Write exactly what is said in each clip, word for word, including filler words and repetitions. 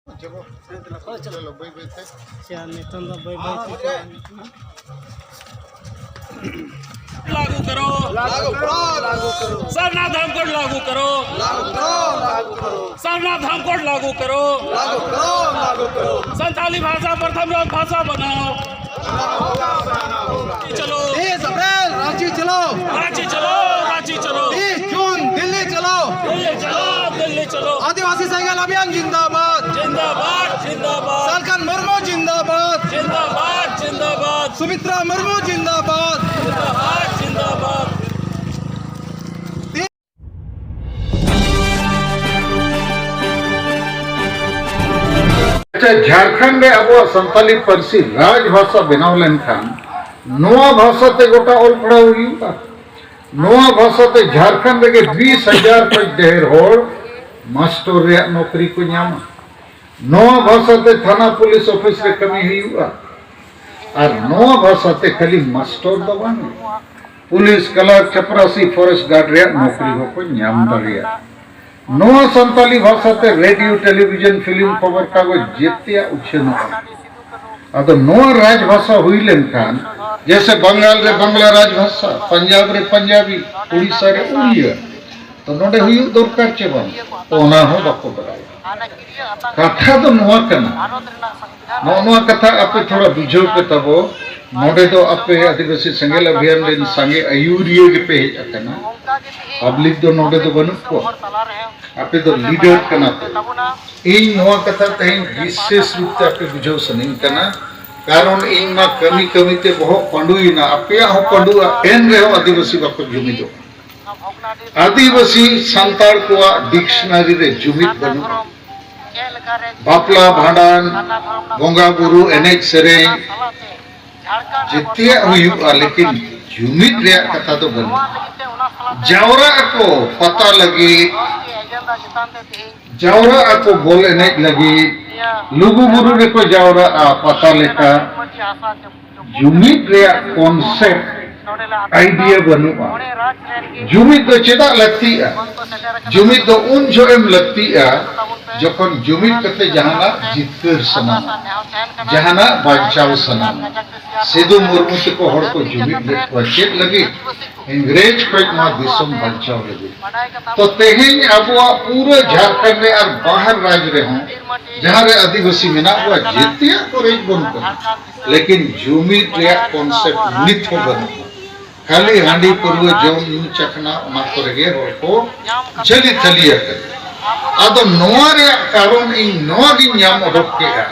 ᱪᱚᱞᱚ, ᱵᱟᱹᱭ ᱵᱟᱹᱭ ᱛᱮ᱾ ᱟᱪᱪᱷᱟ, ᱱᱤᱛᱚᱝ ᱫᱚ ᱵᱟᱹᱭ ᱵᱟᱹᱭ ᱛᱮ ᱪᱟᱞᱟᱜ ᱦᱩᱭᱩᱜ ᱠᱟᱱᱟ᱾ लागू करो, लागू करो, लागू करो। सरना धर्म कोड लागू करो, लागू करो, लागू करो। सरना धर्म कोड लागू करो, लागू करो, लागू करो। संताली भाषा प्रथम राजभाषा बनाओ। चलो। तीस अप्रैल रांची चलो। रांची चलो, रांची चलो। तीस जून दिल्ली चलो। दिल्ली चलो, दिल्ली चलो। आदिवासी सेंगेल अभियान जिंदाबाद। जिंदाबाद, जिंदाबाद। सालकन मुर्मू जिंदाबाद। जिंदाबाद, जिंदाबाद। सुमित्रा मुर्मू जिंदाबाद। जिंदाबाद, जिंदाबाद। ᱟᱪᱪᱷᱟ, ᱡᱷᱟᱲᱠᱷᱚᱸᱰ ᱨᱮ ᱟᱵᱚᱣᱟᱜ ᱥᱟᱱᱛᱟᱞᱤ ᱯᱟᱹᱨᱥᱤ ᱨᱟᱡᱽ ᱵᱷᱟᱥᱟ ᱵᱮᱱᱟᱣ ᱞᱮᱱᱠᱷᱟᱱ ᱱᱚᱣᱟ ᱵᱷᱟᱥᱟ ᱛᱮ ᱜᱚᱴᱟ ᱚᱞ ᱯᱟᱲᱦᱟᱣ ᱦᱩᱭᱩᱜᱼᱟ᱾ ᱱᱚᱣᱟ ᱵᱷᱟᱥᱟ ᱛᱮ ᱡᱷᱟᱲᱠᱷᱚᱸᱰ ᱨᱮᱜᱮ ᱵᱤᱥ ᱦᱟᱡᱟᱨ ᱠᱷᱚᱱ ᱰᱷᱮᱨ ᱦᱚᱲ ᱢᱟᱥᱴᱚᱨ ᱨᱮᱭᱟᱜ ᱱᱚᱠᱨᱤ ᱠᱚ ᱧᱟᱢᱟ᱾ ᱱᱚᱣᱟ ᱵᱷᱟᱥᱟ ᱛᱮ ᱛᱷᱟᱱᱟ ᱯᱩᱞᱤᱥ ᱚᱯᱷᱤᱥ ᱨᱮ ᱠᱟᱹᱢᱤ ᱦᱩᱭᱩᱜᱼᱟ᱾ ᱟᱨ ᱱᱚᱣᱟ ᱵᱷᱟᱥᱟ ᱛᱮ ᱠᱷᱟᱹᱞᱤ ᱢᱟᱥᱴᱚᱨ ᱫᱚ ᱵᱟᱝ, ᱯᱩᱞᱤᱥ, ᱠᱞᱟᱨᱠ, ᱪᱟᱯᱨᱟᱥᱤ, ᱯᱷᱚᱨᱮᱥᱴ ᱜᱟᱨᱰ ᱨᱮᱭᱟᱜ ᱱᱚᱠᱨᱤ ᱦᱚᱸᱠᱚ ᱧᱟᱢ ᱫᱟᱲᱮᱭᱟᱜᱼᱟ᱾ ᱱᱚᱣᱟ ᱥᱟᱱᱛᱟᱞᱤ ᱵᱷᱟᱥᱟ ᱛᱮ ᱨᱮᱰᱤᱭᱳ, ᱴᱮᱞᱤᱵᱷᱤᱡᱚᱱ, ᱯᱷᱤᱞᱢ, ᱠᱷᱚᱵᱚᱨ ᱠᱟᱜᱚᱡᱽ ᱡᱮᱛᱮᱭᱟᱜ ᱩᱪᱷᱟᱹᱱᱚᱜᱼᱟ᱾ ᱟᱫᱚ ᱱᱚᱣᱟ ᱨᱟᱡᱽ ᱵᱷᱟᱥᱟ ᱦᱩᱭ ᱞᱮᱱᱠᱷᱟᱱ, ᱡᱮᱭᱥᱮ ᱵᱟᱝᱜᱟᱞ ᱨᱮ ᱵᱟᱝᱞᱟ ᱨᱟᱡᱽ ᱵᱷᱟᱥᱟ, ᱯᱟᱧᱡᱟᱵ ᱨᱮ ᱯᱟᱧᱡᱟᱵᱤ, ᱩᱲᱤᱥᱥᱟ ᱨᱮ ᱩᱲᱤᱭᱟ, ᱛᱚ ᱱᱚᱰᱮ ᱦᱩᱭᱩᱜ ᱫᱚᱨᱠᱟᱨ ᱪᱮ ᱵᱟᱝ? ᱚᱱᱟ ᱦᱚᱸ ᱵᱟᱠᱚ ᱵᱟᱲᱟᱭᱟ᱾ ᱠᱟᱛᱷᱟ ᱫᱚ ᱱᱚᱣᱟ ᱠᱟᱱᱟ, ᱱᱚᱜᱼᱚ ᱱᱚᱣᱟ ᱠᱟᱛᱷᱟ ᱟᱯᱮ ᱛᱷᱚᱲᱟ ᱵᱩᱡᱷᱟᱹᱣ ᱯᱮ ᱛᱟᱵᱚ᱾ ᱱᱚᱰᱮ ᱫᱚ ᱟᱯᱮ ᱟᱹᱫᱤᱵᱟᱹᱥᱤ ᱥᱮᱸᱜᱮᱞ ᱚᱵᱷᱤᱭᱟᱱ ᱨᱮᱱ ᱥᱟᱸᱜᱮ ᱟᱹᱭᱩᱨᱤᱭᱟᱹ ᱜᱮᱯᱮ ᱦᱮᱡ ᱟᱠᱟᱱᱟ᱾ ᱯᱟᱵᱽᱞᱤᱠ ᱫᱚ ᱱᱚᱰᱮ ᱫᱚ ᱵᱟᱹᱱᱩᱜ ᱠᱚᱣᱟ᱾ ᱟᱯᱮ ᱫᱚ ᱞᱤᱰᱟᱨ ᱠᱟᱱᱟ ᱯᱮ᱾ ᱤᱧ ᱱᱚᱣᱟ ᱠᱟᱛᱷᱟ ᱛᱮᱦᱮᱧ ᱵᱤᱥᱮᱥ ᱨᱩᱯ ᱛᱮ ᱟᱯᱮ ᱵᱩᱡᱷᱟᱹᱣ ᱥᱟᱱᱟᱧ ᱠᱟᱱᱟ, ᱠᱟᱨᱚᱱ ᱤᱧ ᱢᱟ ᱠᱟᱹᱢᱤ ᱠᱟᱹᱢᱤ ᱛᱮ ᱵᱚᱦᱚᱜ ᱯᱟᱺᱰᱩᱭᱮᱱᱟ, ᱟᱯᱮᱭᱟᱜ ᱦᱚᱸ ᱯᱟᱺᱰᱩᱜᱼᱟ, ᱮᱱ ᱨᱮᱦᱚᱸ ᱟᱹᱫᱤᱵᱟᱹᱥᱤ ᱵᱟᱠᱚ ᱡᱩᱢᱤᱫᱚᱜ᱾ ᱟᱹᱫᱤᱵᱟᱹᱥᱤ ᱥᱟᱱᱛᱟᱲ ᱠᱚᱣᱟᱜ ᱰᱤᱠᱥᱱᱟᱨᱤ ᱨᱮ ᱡᱩᱢᱤᱫ ᱵᱟᱹᱱᱩᱜᱼᱟ᱾ ᱵᱟᱯᱞᱟ, ᱵᱷᱟᱸᱰᱟᱱ, ᱵᱚᱸᱜᱟ ᱵᱩᱨᱩ, ᱮᱱᱮᱡ ᱥᱮᱨᱮᱧ, ᱡᱮᱛᱮᱭᱟᱜ ᱦᱩᱭᱩᱜᱼᱟ, ᱞᱮᱠᱤᱱ ᱡᱩᱢᱤᱫ ᱨᱮᱭᱟᱜ ᱠᱟᱛᱷᱟ ᱫᱚ ᱵᱟᱹᱱᱩᱜᱼᱟ᱾ ᱡᱟᱣᱨᱟᱜ ᱟᱠᱚ ᱯᱟᱛᱟ ᱞᱟᱹᱜᱤᱫ, ᱡᱟᱣᱨᱟᱜ ᱟᱠᱚ ᱵᱚᱞ ᱮᱱᱮᱡ ᱞᱟᱹᱜᱤᱫ, ᱞᱩᱜᱩ ᱵᱩᱨᱩ ᱨᱮᱠᱚ ᱡᱟᱣᱨᱟᱜᱼᱟ ᱯᱟᱛᱟ ᱞᱮᱠᱟ᱾ ᱡᱩᱢᱤᱫ ᱨᱮᱭᱟᱜ ᱠᱚᱱᱥᱮᱯᱴ ᱟᱭᱰᱤᱭᱟ ᱵᱟᱹᱱᱩᱜᱼᱟ᱾ ᱡᱩᱢᱤᱫ ᱫᱚ ᱪᱮᱫᱟᱜ ᱞᱟᱹᱠᱛᱤᱜᱼᱟ? ᱡᱩᱢᱤᱫ ᱫᱚ ᱩᱱ ᱡᱚᱦᱚᱜ ᱮᱢ ᱞᱟᱹᱠᱛᱤᱜᱼᱟ, ᱡᱚᱠᱷᱚᱱ ᱡᱩᱢᱤᱫ ᱠᱟᱛᱮ ᱡᱟᱦᱟᱱᱟᱜ ᱡᱤᱛᱠᱟᱹᱨ ᱥᱟᱱᱟᱢᱟ, ᱡᱟᱦᱟᱱᱟᱜ ᱵᱟᱧᱪᱟᱣ ᱥᱟᱱᱟᱢᱟ᱾ ᱥᱤᱫᱩ ᱢᱩᱨᱢᱩ ᱛᱮᱠᱚ ᱦᱚᱲ ᱠᱚ ᱡᱩᱢᱤᱫ ᱞᱮᱫ ᱠᱚᱣᱟ ᱪᱮᱫ ᱞᱟᱹᱜᱤᱫ? ᱤᱝᱨᱮᱡᱽ ᱠᱷᱚᱱ ᱱᱚᱣᱟ ᱫᱤᱥᱚᱢ ᱵᱟᱧᱪᱟᱣ ᱞᱟᱹᱜᱤᱫ᱾ ᱛᱚ ᱛᱮᱦᱮᱧ ᱟᱵᱚᱣᱟᱜ ᱯᱩᱨᱟᱹ ᱡᱷᱟᱲᱠᱷᱚᱸᱰ ᱨᱮ ᱟᱨ ᱵᱟᱦᱟᱨ ᱨᱟᱡᱽ ᱨᱮᱦᱚᱸ ᱡᱟᱦᱟᱸ ᱨᱮ ᱟᱹᱫᱤᱵᱟᱹᱥᱤ ᱢᱮᱱᱟᱜ ᱠᱚᱣᱟ, ᱡᱮᱛᱮᱭᱟᱜ ᱠᱚ ᱨᱮᱡ ᱵᱚᱱ ᱠᱟᱱᱟ, ᱞᱮᱠᱤᱱ ᱡᱩᱢᱤᱫ ᱨᱮᱭᱟᱜ ᱠᱚᱱᱥᱮᱯᱴ ᱱᱤᱛ ᱦᱚᱸ ᱵᱟᱹᱱᱩᱜᱼᱟ᱾ ᱠᱷᱟᱹᱞᱤ ᱦᱟᱺᱰᱤ ᱯᱟᱹᱨᱣᱟᱹ ᱡᱚᱢ ᱧᱩ ᱪᱟᱠᱷᱱᱟ, ᱚᱱᱟ ᱠᱚᱨᱮ ᱜᱮ ᱦᱚᱲ ᱠᱚ ᱡᱷᱟᱹᱞᱤ ᱛᱷᱟᱹᱞᱤ ᱟᱠᱟᱱᱟ᱾ ᱟᱫᱚ ᱱᱚᱣᱟ ᱨᱮᱭᱟᱜ ᱠᱟᱨᱚᱱ ᱤᱧ ᱱᱚᱣᱟ ᱜᱤᱧ ᱧᱟᱢ ᱚᱰᱚᱠ ᱠᱮᱜᱼᱟ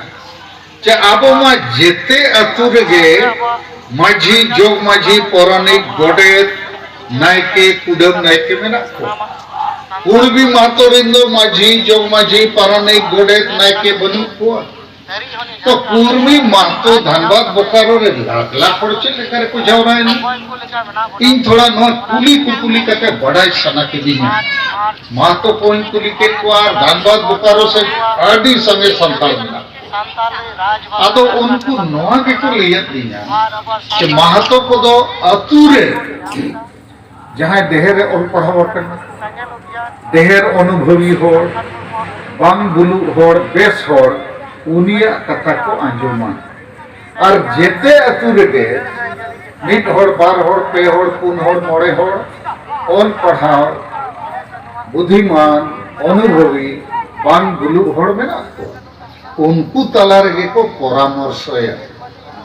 ᱡᱮ ᱟᱵᱚ ᱢᱟ ᱡᱮᱛᱮ ᱟᱹᱛᱩ ᱨᱮᱜᱮ ᱢᱟᱹᱡᱷᱤ, ᱡᱚᱜᱽ ᱢᱟᱹᱡᱷᱤ, ᱯᱟᱨᱟᱱᱤᱠ, ᱜᱚᱰᱮᱛ, ᱱᱟᱭᱠᱮ, ᱠᱩᱰᱟᱹᱢ ᱱᱟᱭᱠᱮ ᱢᱮᱱᱟᱜ ᱠᱚᱣᱟ᱾ ᱠᱩᱲᱵᱤ ᱢᱟᱦᱛᱚ ᱨᱮᱱ ᱫᱚ ᱢᱟᱹᱡᱷᱤ, ᱡᱚᱜᱽ ᱢᱟᱹᱡᱷᱤ, ᱯᱟᱨᱟᱱᱤᱠ, ᱜᱚᱰᱮᱛ, ᱱᱟᱭᱠᱮ ᱵᱟᱹᱱᱩᱜ ᱠᱚᱣᱟ᱾ ᱛᱚ ᱠᱩᱲᱢᱤ ᱢᱟᱦᱛᱚ ᱫᱷᱟᱱᱵᱟᱫᱽ ᱵᱳᱠᱟᱨᱳ ᱨᱮ ᱞᱟᱠᱷ ᱞᱟᱠᱷ ᱦᱚᱲ ᱪᱮᱫ ᱞᱮᱠᱟ ᱨᱮᱠᱚ ᱡᱟᱣᱨᱟᱭᱮᱱᱟ? ᱤᱧ ᱛᱷᱚᱲᱟ ᱱᱚᱣᱟ ᱠᱩᱞᱤ ᱠᱩᱯᱩᱞᱤ ᱠᱟᱛᱮ ᱵᱟᱰᱟᱭ ᱥᱟᱱᱟ ᱠᱤᱫᱤᱧᱟ᱾ ᱢᱟᱦᱛᱚ ᱠᱚᱧ ᱠᱩᱞᱤ ᱠᱮᱫ ᱠᱚᱣᱟ, ᱟᱨ ᱫᱷᱟᱱᱵᱟᱫᱽ ᱵᱳᱠᱟᱨᱳ ᱥᱮᱫ ᱟᱹᱰᱤ ᱥᱟᱸᱜᱮ ᱥᱟᱱᱛᱟᱲ ᱢᱮᱱᱟᱜ ᱠᱚᱣᱟ᱾ ᱟᱫᱚ ᱩᱱᱠᱩ ᱱᱚᱣᱟ ᱜᱮᱠᱚ ᱞᱟᱹᱭᱟᱫ ᱞᱤᱧᱟ ᱡᱮ ᱢᱟᱦᱛᱚ ᱠᱚᱫᱚ ᱟᱹᱛᱩ ᱨᱮ ᱡᱟᱦᱟᱸᱭ ᱰᱮᱦᱮᱨ ᱮ ᱚᱞ ᱯᱟᱲᱦᱟᱣ ᱟᱠᱟᱱᱟ, ᱰᱮᱦᱮᱨ ᱚᱱᱩᱵᱷᱚᱵᱤ ᱦᱚᱲ, ᱵᱟᱝ ᱵᱩᱞᱩᱜ ᱦᱚᱲ, ᱵᱮᱥ ᱦᱚᱲ, ᱩᱱᱤᱭᱟᱜ ᱠᱟᱛᱷᱟ ᱠᱚ ᱟᱸᱡᱚᱢᱟ᱾ ᱟᱨ ᱡᱮᱛᱮ ᱟᱹᱛᱩ ᱨᱮᱜᱮ ᱢᱤᱫ ᱦᱚᱲ, ᱵᱟᱨ ᱦᱚᱲ, ᱯᱮ ᱦᱚᱲ, ᱯᱩᱱ ᱦᱚᱲ, ᱢᱚᱬᱮ ᱦᱚᱲ ᱚᱞ ᱯᱟᱲᱦᱟᱣ, ᱵᱩᱫᱷᱤᱢᱟᱱ, ᱚᱱᱩᱵᱷᱚᱵᱤ, ᱵᱟᱝ ᱵᱩᱞᱩᱜ ᱦᱚᱲ ᱢᱮᱱᱟᱜ ᱠᱚᱣᱟ᱾ ᱩᱱᱠᱩ ᱛᱟᱞᱟ ᱨᱮᱜᱮ ᱠᱚ ᱯᱚᱨᱟᱢᱚᱨᱥᱚᱭᱟ,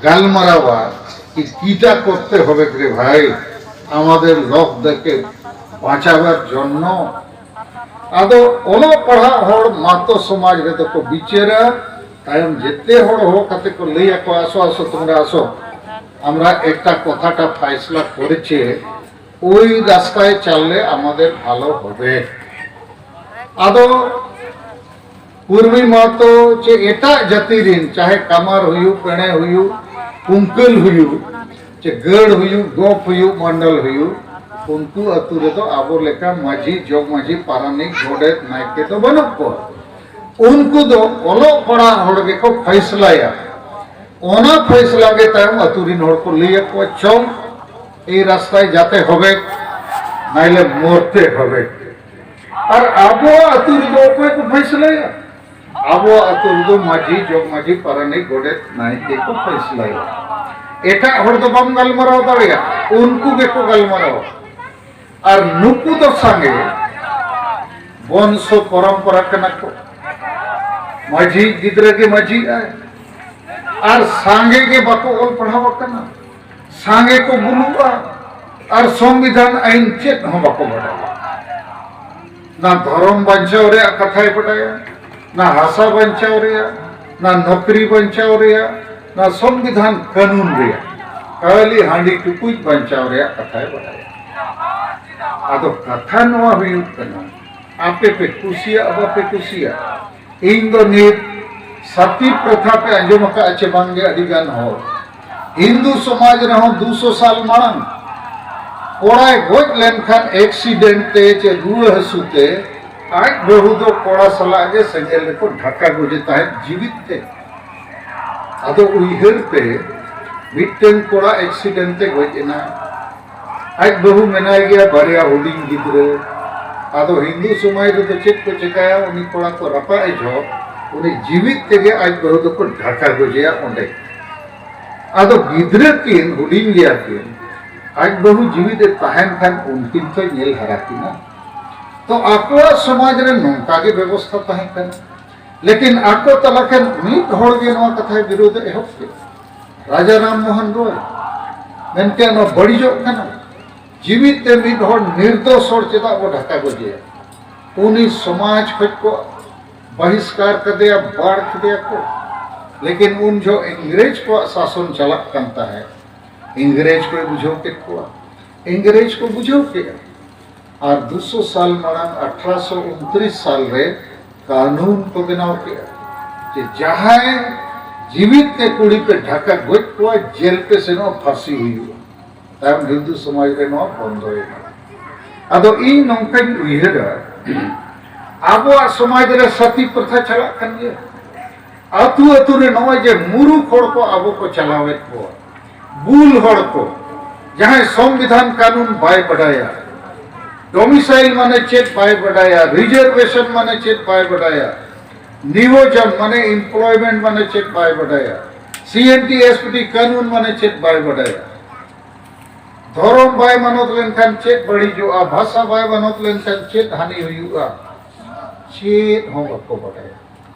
ᱜᱟᱞᱢᱟᱨᱟᱣᱟ, ᱠᱤ ᱠᱤᱴᱟ ᱠᱚᱨᱛᱮ ᱦᱚᱵᱮ ᱨᱮ ᱵᱷᱟᱭ, ᱟᱢᱟᱫᱮᱨ ᱞᱚᱠ ᱫᱮᱠᱮ ᱵᱟᱸᱪᱟᱣᱟᱨ ᱡᱚᱱᱱᱚ᱾ ᱟᱫᱚ ᱚᱞᱚᱜ ᱯᱟᱲᱦᱟᱜ ᱦᱚᱲ ᱢᱟᱛᱚ ᱥᱚᱢᱟᱡᱽ ᱨᱮᱫᱚ ᱠᱚ ᱵᱤᱪᱟᱹᱨᱟ, ᱛᱟᱭᱚᱢ ᱡᱮᱛᱮ ᱦᱚᱲ ᱦᱚᱦᱚ ᱠᱟᱛᱮ ᱠᱚ ᱞᱟᱹᱭ ᱟᱠᱚ, "ᱟᱥᱚ, ᱟᱥᱚ, ᱛᱚᱢᱨᱟ ᱟᱥᱚ, ᱟᱢᱨᱟ ᱮᱠᱴᱟ ᱠᱚᱛᱷᱟᱴᱟ ᱯᱷᱟᱭᱥᱞᱟ ᱠᱚᱨᱮᱪᱮ, ᱳই রাস্তায় চললে আমাদের ভালো হবে।" ᱟᱫᱚ ᱠᱩᱨᱢᱤ ᱢᱟᱦᱛᱚ ᱪᱮ ᱮᱴᱟᱜ ᱡᱟᱹᱛᱤ ᱨᱤᱱ, ᱪᱟᱦᱮ ᱠᱟᱢᱟᱨ ᱦᱩᱭᱩᱜ, ᱯᱮᱬᱮ ᱦᱩᱭᱩᱜ, ᱠᱩᱝᱠᱟᱹᱞ ᱦᱩᱭᱩᱜ, ᱪᱮ ᱜᱟᱹᱲ ᱦᱩᱭᱩᱜ, ᱜᱚᱯ ᱦᱩᱭᱩᱜ, ᱢᱚᱱᱰᱚᱞ ᱦᱩᱭᱩᱜ, ᱩᱱᱠᱩ ᱟᱹᱛᱩ ᱨᱮᱫᱚ ᱟᱵᱚ ᱞᱮᱠᱟ ᱢᱟᱹᱡᱷᱤ, ᱡᱚᱜᱽ ᱢᱟᱹᱡᱷᱤ, ᱯᱟᱨᱟᱱᱤᱠ, ᱜᱚᱰᱮᱛ, ᱱᱟᱭᱠᱮ ᱫᱚ ᱵᱟᱹᱱᱩᱜ ᱠᱚᱣᱟ᱾ ᱩᱱᱠᱩ ᱫᱚ ᱚᱞᱚᱜ ᱯᱟᱲᱦᱟᱜ ᱦᱚᱲ ᱜᱮᱠᱚ ᱯᱷᱟᱭᱥᱞᱟᱭᱟ᱾ ᱚᱱᱟ ᱯᱷᱟᱭᱥᱞᱟ ᱜᱮ ᱛᱟᱭᱚᱢ ᱟᱹᱛᱩ ᱨᱤᱱ ᱦᱚᱲ ᱠᱚ ᱞᱟᱹᱭ ᱟᱠᱚᱣᱟ, ᱪᱚᱝ, এই রাস্তায় যাতে হবে, নাইলে মরতে হবে। আর ᱟᱵᱚᱣᱟᱜ ᱟᱹᱛᱩ ᱨᱮᱫᱚ ᱚᱠᱚᱭ ᱠᱚ ᱯᱷᱟᱭᱥᱟᱞᱟᱭᱟ? ᱟᱵᱚᱣᱟᱜ ᱟᱹᱛᱩ ᱨᱮᱫᱚ ᱢᱟᱹᱡᱷᱤ, ᱡᱚᱜᱽ ᱢᱟᱹᱡᱷᱤ, ᱯᱟᱨᱟᱱᱤᱠ, ᱜᱚᱰᱮᱛ, ᱱᱟᱭᱠᱮ ᱠᱚ ᱯᱷᱟᱭᱥᱟᱞᱟᱭᱟ᱾ ᱮᱴᱟᱜ ᱦᱚᱲ ᱫᱚ ᱵᱟᱢ ᱜᱟᱞᱢᱟᱨᱟᱣ ᱫᱟᱲᱮᱭᱟᱜᱼᱟ, ᱩᱱᱠᱩ ᱜᱮᱠᱚ ᱜᱟᱞᱢᱟᱨᱟᱣᱟ᱾ ᱟᱨ ᱱᱩᱠᱩ ᱫᱚ ᱥᱟᱸᱜᱮ ᱵᱚᱝᱥᱚ ᱯᱚᱨᱚᱢᱯᱚᱨᱟ ᱠᱟᱱᱟ ᱠᱚ᱾ ᱢᱟᱹᱡᱷᱤ ᱜᱤᱫᱽᱨᱟᱹ ᱜᱮ ᱢᱟᱹᱡᱷᱤ ᱟᱭ, ᱟᱨ ᱥᱟᱸᱜᱮ ᱜᱮ ᱵᱟᱠᱚ ᱚᱞ ᱯᱟᱲᱦᱟᱣ ᱟᱠᱟᱱᱟ, ᱥᱟᱸᱜᱮ ᱠᱚ ᱵᱩᱞᱩᱜᱼᱟ, ᱟᱨ ᱥᱚᱝᱵᱤᱫᱷᱟᱱ ᱟᱹᱭᱤᱱ ᱪᱮᱫ ᱦᱚᱸ ᱵᱟᱠᱚ ᱵᱟᱰᱟᱭᱟ᱾ ᱱᱟ ᱫᱷᱚᱨᱚᱢ ᱵᱟᱧᱪᱟᱣ ᱨᱮᱭᱟᱜ ᱠᱟᱛᱷᱟᱭ ᱵᱟᱰᱟᱭᱟ, ᱱᱟ ᱦᱟᱥᱟ ᱵᱟᱧᱪᱟᱣ ᱨᱮᱭᱟᱜ, ᱱᱟ ᱱᱚᱠᱨᱤ ᱵᱟᱧᱪᱟᱣ ᱨᱮᱭᱟᱜ, ᱱᱟ ᱥᱚᱝᱵᱤᱫᱷᱟᱱ ᱠᱟᱹᱱᱩᱱ ᱨᱮᱭᱟᱜ, ᱠᱷᱟᱹᱞᱤ ᱦᱟᱺᱰᱤ ᱴᱩᱠᱩᱡ ᱵᱟᱧᱪᱟᱣ ᱨᱮᱭᱟᱜ ᱠᱟᱛᱷᱟᱭ ᱵᱟᱰᱟᱭᱟ᱾ ᱟᱫᱚ ᱠᱟᱛᱷᱟ ᱱᱚᱣᱟ ᱦᱩᱭᱩᱜ ᱠᱟᱱᱟ, ᱟᱯᱮ ᱯᱮ ᱠᱩᱥᱤᱭᱟᱜ ᱵᱟᱯᱮ ᱠᱩᱥᱤᱭᱟᱜ, ᱤᱧ ᱫᱚ ᱱᱤᱛ ᱥᱟᱛᱤ ᱯᱨᱚᱛᱷᱟ ᱯᱮ ᱟᱸᱡᱚᱢ ᱟᱠᱟᱫᱼᱟ ᱪᱮ ᱵᱟᱝᱜᱮ? ᱟᱹᱰᱤ ᱜᱟᱱ ᱦᱚᱲ ᱦᱤᱱᱫᱩ ᱥᱚᱢᱟᱡᱽ ᱨᱮᱦᱚᱸ ᱫᱩᱥᱚ ᱥᱟᱞ ᱢᱟᱲᱟᱝ ᱠᱚᱲᱟᱭ ᱜᱚᱡ ᱞᱮᱱᱠᱷᱟᱱ ᱮᱠᱥᱤᱰᱮᱱᱴ ᱛᱮ ᱪᱮ ᱨᱩᱣᱟᱹ ᱦᱟᱹᱥᱩ ᱛᱮ ᱟᱡ ᱵᱟᱹᱦᱩ ᱫᱚ ᱠᱚᱲᱟ ᱥᱟᱞᱟᱜ ᱜᱮ ᱥᱮᱸᱜᱮᱞ ᱨᱮᱠᱚ ᱰᱷᱟᱠᱟ ᱜᱚᱡᱮ ᱛᱟᱦᱮᱸᱫ ᱡᱤᱣᱤᱫ ᱛᱮ᱾ ᱟᱫᱚ ᱩᱭᱦᱟᱹᱨ ᱯᱮ, ᱢᱤᱫᱴᱟᱝ ᱠᱚᱲᱟ ᱮᱠᱥᱤᱰᱮᱱᱴ ᱛᱮ ᱜᱚᱡ ᱮᱱᱟ, ᱟᱡ ᱵᱟᱹᱦᱩ ᱢᱮᱱᱟᱭ ᱜᱮᱭᱟ, ᱵᱟᱨᱭᱟ ᱦᱩᱰᱤᱧ ᱜᱤᱫᱽᱨᱟᱹ᱾ ᱟᱫᱚ ᱦᱤᱱᱫᱩ ᱥᱚᱢᱟᱡᱽ ᱨᱮᱫᱚ ᱪᱮᱫ ᱠᱚ ᱪᱮᱠᱟᱭᱟ, ᱩᱱᱤ ᱠᱚᱲᱟ ᱠᱚ ᱨᱟᱯᱟᱜ ᱮ ᱡᱚᱦᱚᱜ ᱩᱱᱤ ᱡᱤᱣᱤᱫ ᱛᱮᱜᱮ ᱟᱡ ᱵᱟᱹᱦᱩ ᱫᱚᱠᱚ ᱰᱷᱟᱠᱟ ᱜᱚᱡᱮᱭᱟ ᱚᱸᱰᱮ᱾ ᱟᱫᱚ ᱜᱤᱫᱽᱨᱟᱹ ᱠᱤᱱ ᱦᱩᱰᱤᱧ ᱜᱮᱭᱟ ᱠᱤᱱ, ᱟᱡ ᱵᱟᱹᱦᱩ ᱡᱤᱣᱤᱫ ᱮ ᱛᱟᱦᱮᱱ ᱠᱷᱟᱱ ᱩᱱᱠᱤᱱ ᱛᱚᱭ ᱧᱮᱞ ᱦᱟᱨᱟ ᱠᱤᱱᱟ᱾ ᱛᱚ ᱟᱠᱚᱣᱟᱜ ᱥᱚᱢᱟᱡᱽ ᱨᱮ ᱱᱚᱝᱠᱟ ᱜᱮ ᱵᱮᱵᱚᱥᱛᱷᱟ ᱛᱟᱦᱮᱸ ᱠᱟᱱᱟ᱾ ᱞᱮᱠᱤᱱ ᱟᱠᱚ ᱛᱟᱞᱟ ᱠᱷᱚᱱ ᱢᱤᱫ ᱦᱚᱲ ᱜᱮ ᱱᱚᱣᱟ ᱠᱟᱛᱷᱟᱭ ᱵᱤᱨᱳᱫᱷ ᱮ ᱮᱦᱚᱵ ᱠᱮᱫ, ᱨᱟᱡᱟ ᱨᱟᱢ ᱢᱳᱦᱚᱱ ᱨᱚᱭ᱾ ᱢᱮᱱᱠᱮᱫ, ᱱᱚᱣᱟ ᱵᱟᱹᱲᱤᱡᱚᱜ ᱠᱟᱱᱟ, ᱡᱤᱣᱤᱫ ᱛᱮ ᱢᱤᱫ ᱦᱚᱲ ᱱᱤᱨᱫᱳᱥ ᱦᱚᱲ ᱪᱮᱫᱟᱜ ᱵᱚ ᱰᱷᱟᱠᱟ ᱜᱚᱡᱮᱭᱟ? ᱩᱱᱤ ᱥᱚᱢᱟᱡᱽ ᱠᱷᱚᱱ ᱠᱚ ᱵᱟᱦᱤᱥᱠᱟᱨ ᱠᱮᱫᱮᱭᱟ, ᱵᱟᱲ ᱠᱮᱫᱮᱭᱟ ᱠᱚ᱾ ᱞᱮᱠᱤᱱ ᱩᱱ ᱡᱚᱦᱚᱜ ᱤᱝᱨᱮᱡᱽ ᱠᱚᱣᱟᱜ ᱥᱟᱥᱚᱱ ᱪᱟᱞᱟᱜ ᱠᱟᱱ ᱛᱟᱦᱮᱸᱫ᱾ ᱤᱝᱨᱮᱡᱽ ᱠᱚᱭ ᱵᱩᱡᱷᱟᱹᱣ ᱠᱮᱫ ᱠᱚᱣᱟ, ᱤᱝᱨᱮᱡᱽ ᱠᱚ ᱵᱩᱡᱷᱟᱹᱣ ᱠᱮᱫᱼᱟ᱾ ᱟᱨ ᱫᱩᱥᱚ ᱥᱟᱞ ᱢᱟᱲᱟᱝ ᱟᱴᱷᱨᱚᱥᱚ ᱩᱱᱛᱨᱤᱥ ᱥᱟᱞ ᱨᱮ ᱠᱟᱹᱱᱩᱱ ᱠᱚ ᱵᱮᱱᱟᱣ ᱠᱮᱫᱼᱟ ᱡᱮ ᱡᱟᱦᱟᱸᱭ ᱡᱤᱣᱤᱫ ᱛᱮ ᱠᱩᱲᱤ ᱯᱮ ᱰᱷᱟᱠᱟ ᱜᱚᱡ ᱠᱚᱣᱟ, ᱡᱮᱞ ᱯᱮ ᱥᱮᱱᱚᱜᱼᱟ, ᱯᱷᱟᱸᱥᱤ ᱦᱩᱭᱩᱜᱼᱟ᱾ ᱛᱟᱭᱚᱢ ᱦᱤᱱᱫᱩ ᱥᱚᱢᱟᱡᱽ ᱨᱮ ᱱᱚᱣᱟ ᱵᱚᱱᱫᱚᱭᱮᱱᱟ᱾ ᱟᱫᱚ ᱤᱧ ᱱᱚᱝᱠᱟᱧ ᱩᱭᱦᱟᱹᱨᱟ, ᱟᱵᱚᱣᱟᱜ ᱥᱚᱢᱟᱡᱽ ᱨᱮ ᱥᱟᱛᱤ ᱯᱨᱚᱛᱷᱟ ᱪᱟᱞᱟᱜ ᱠᱟᱱ ᱜᱮᱭᱟ᱾ ᱟᱹᱛᱩ ᱟᱹᱛᱩ ᱨᱮ ᱱᱚᱜᱼᱚᱭ ᱡᱮ ᱢᱩᱨᱩᱠᱷ ᱦᱚᱲ ᱠᱚ ᱟᱵᱚ ᱠᱚ ᱪᱟᱞᱟᱣᱮᱫ ᱠᱚᱣᱟ, ᱵᱩᱞ ᱦᱚᱲ ᱠᱚ, ᱡᱟᱦᱟᱸᱭ ᱥᱚᱝᱵᱤᱫᱷᱟᱱ ᱠᱟᱹᱱᱩᱱ ᱵᱟᱭ ᱵᱟᱰᱟᱭᱟ, ᱰᱚᱢᱤᱥᱟᱭᱤᱞ ᱢᱟᱱᱮ ᱪᱮᱫ ᱵᱟᱭ ᱵᱟᱰᱟᱭᱟ, ᱨᱤᱡᱟᱨᱵᱷᱮᱥᱚᱱ ᱢᱟᱱᱮ ᱪᱮᱫ ᱵᱟᱭ ᱵᱟᱰᱟᱭᱟ, ᱱᱤᱭᱳᱡᱚᱱ ᱢᱟᱱᱮ ᱮᱢᱯᱞᱚᱭᱢᱮᱱᱴ ᱢᱟᱱᱮ ᱪᱮᱫ ᱵᱟᱭ ᱵᱟᱰᱟᱭᱟ, ᱥᱤ N T S P T ᱠᱟᱹᱱᱩᱱ ᱢᱟᱱᱮ ᱪᱮᱫ ᱵᱟᱭ ᱵᱟᱰᱟᱭᱟ, ᱫᱷᱚᱨᱚᱢ ᱵᱟᱭ ᱢᱟᱱᱚᱛ ᱞᱮᱱᱠᱷᱟᱱ ᱪᱮᱫ ᱵᱟᱹᱲᱤᱡᱚᱜᱼᱟ, ᱵᱷᱟᱥᱟ ᱵᱟᱭ ᱢᱟᱱᱚᱛ ᱞᱮᱱᱠᱷᱟᱱ ᱪᱮᱫ ᱦᱟᱹᱱᱤ ᱦᱩᱭᱩᱜᱼᱟ, ᱪᱮᱫ ᱦᱚᱸ ᱵᱟᱠᱚ ᱵᱟᱰᱟᱭᱟ᱾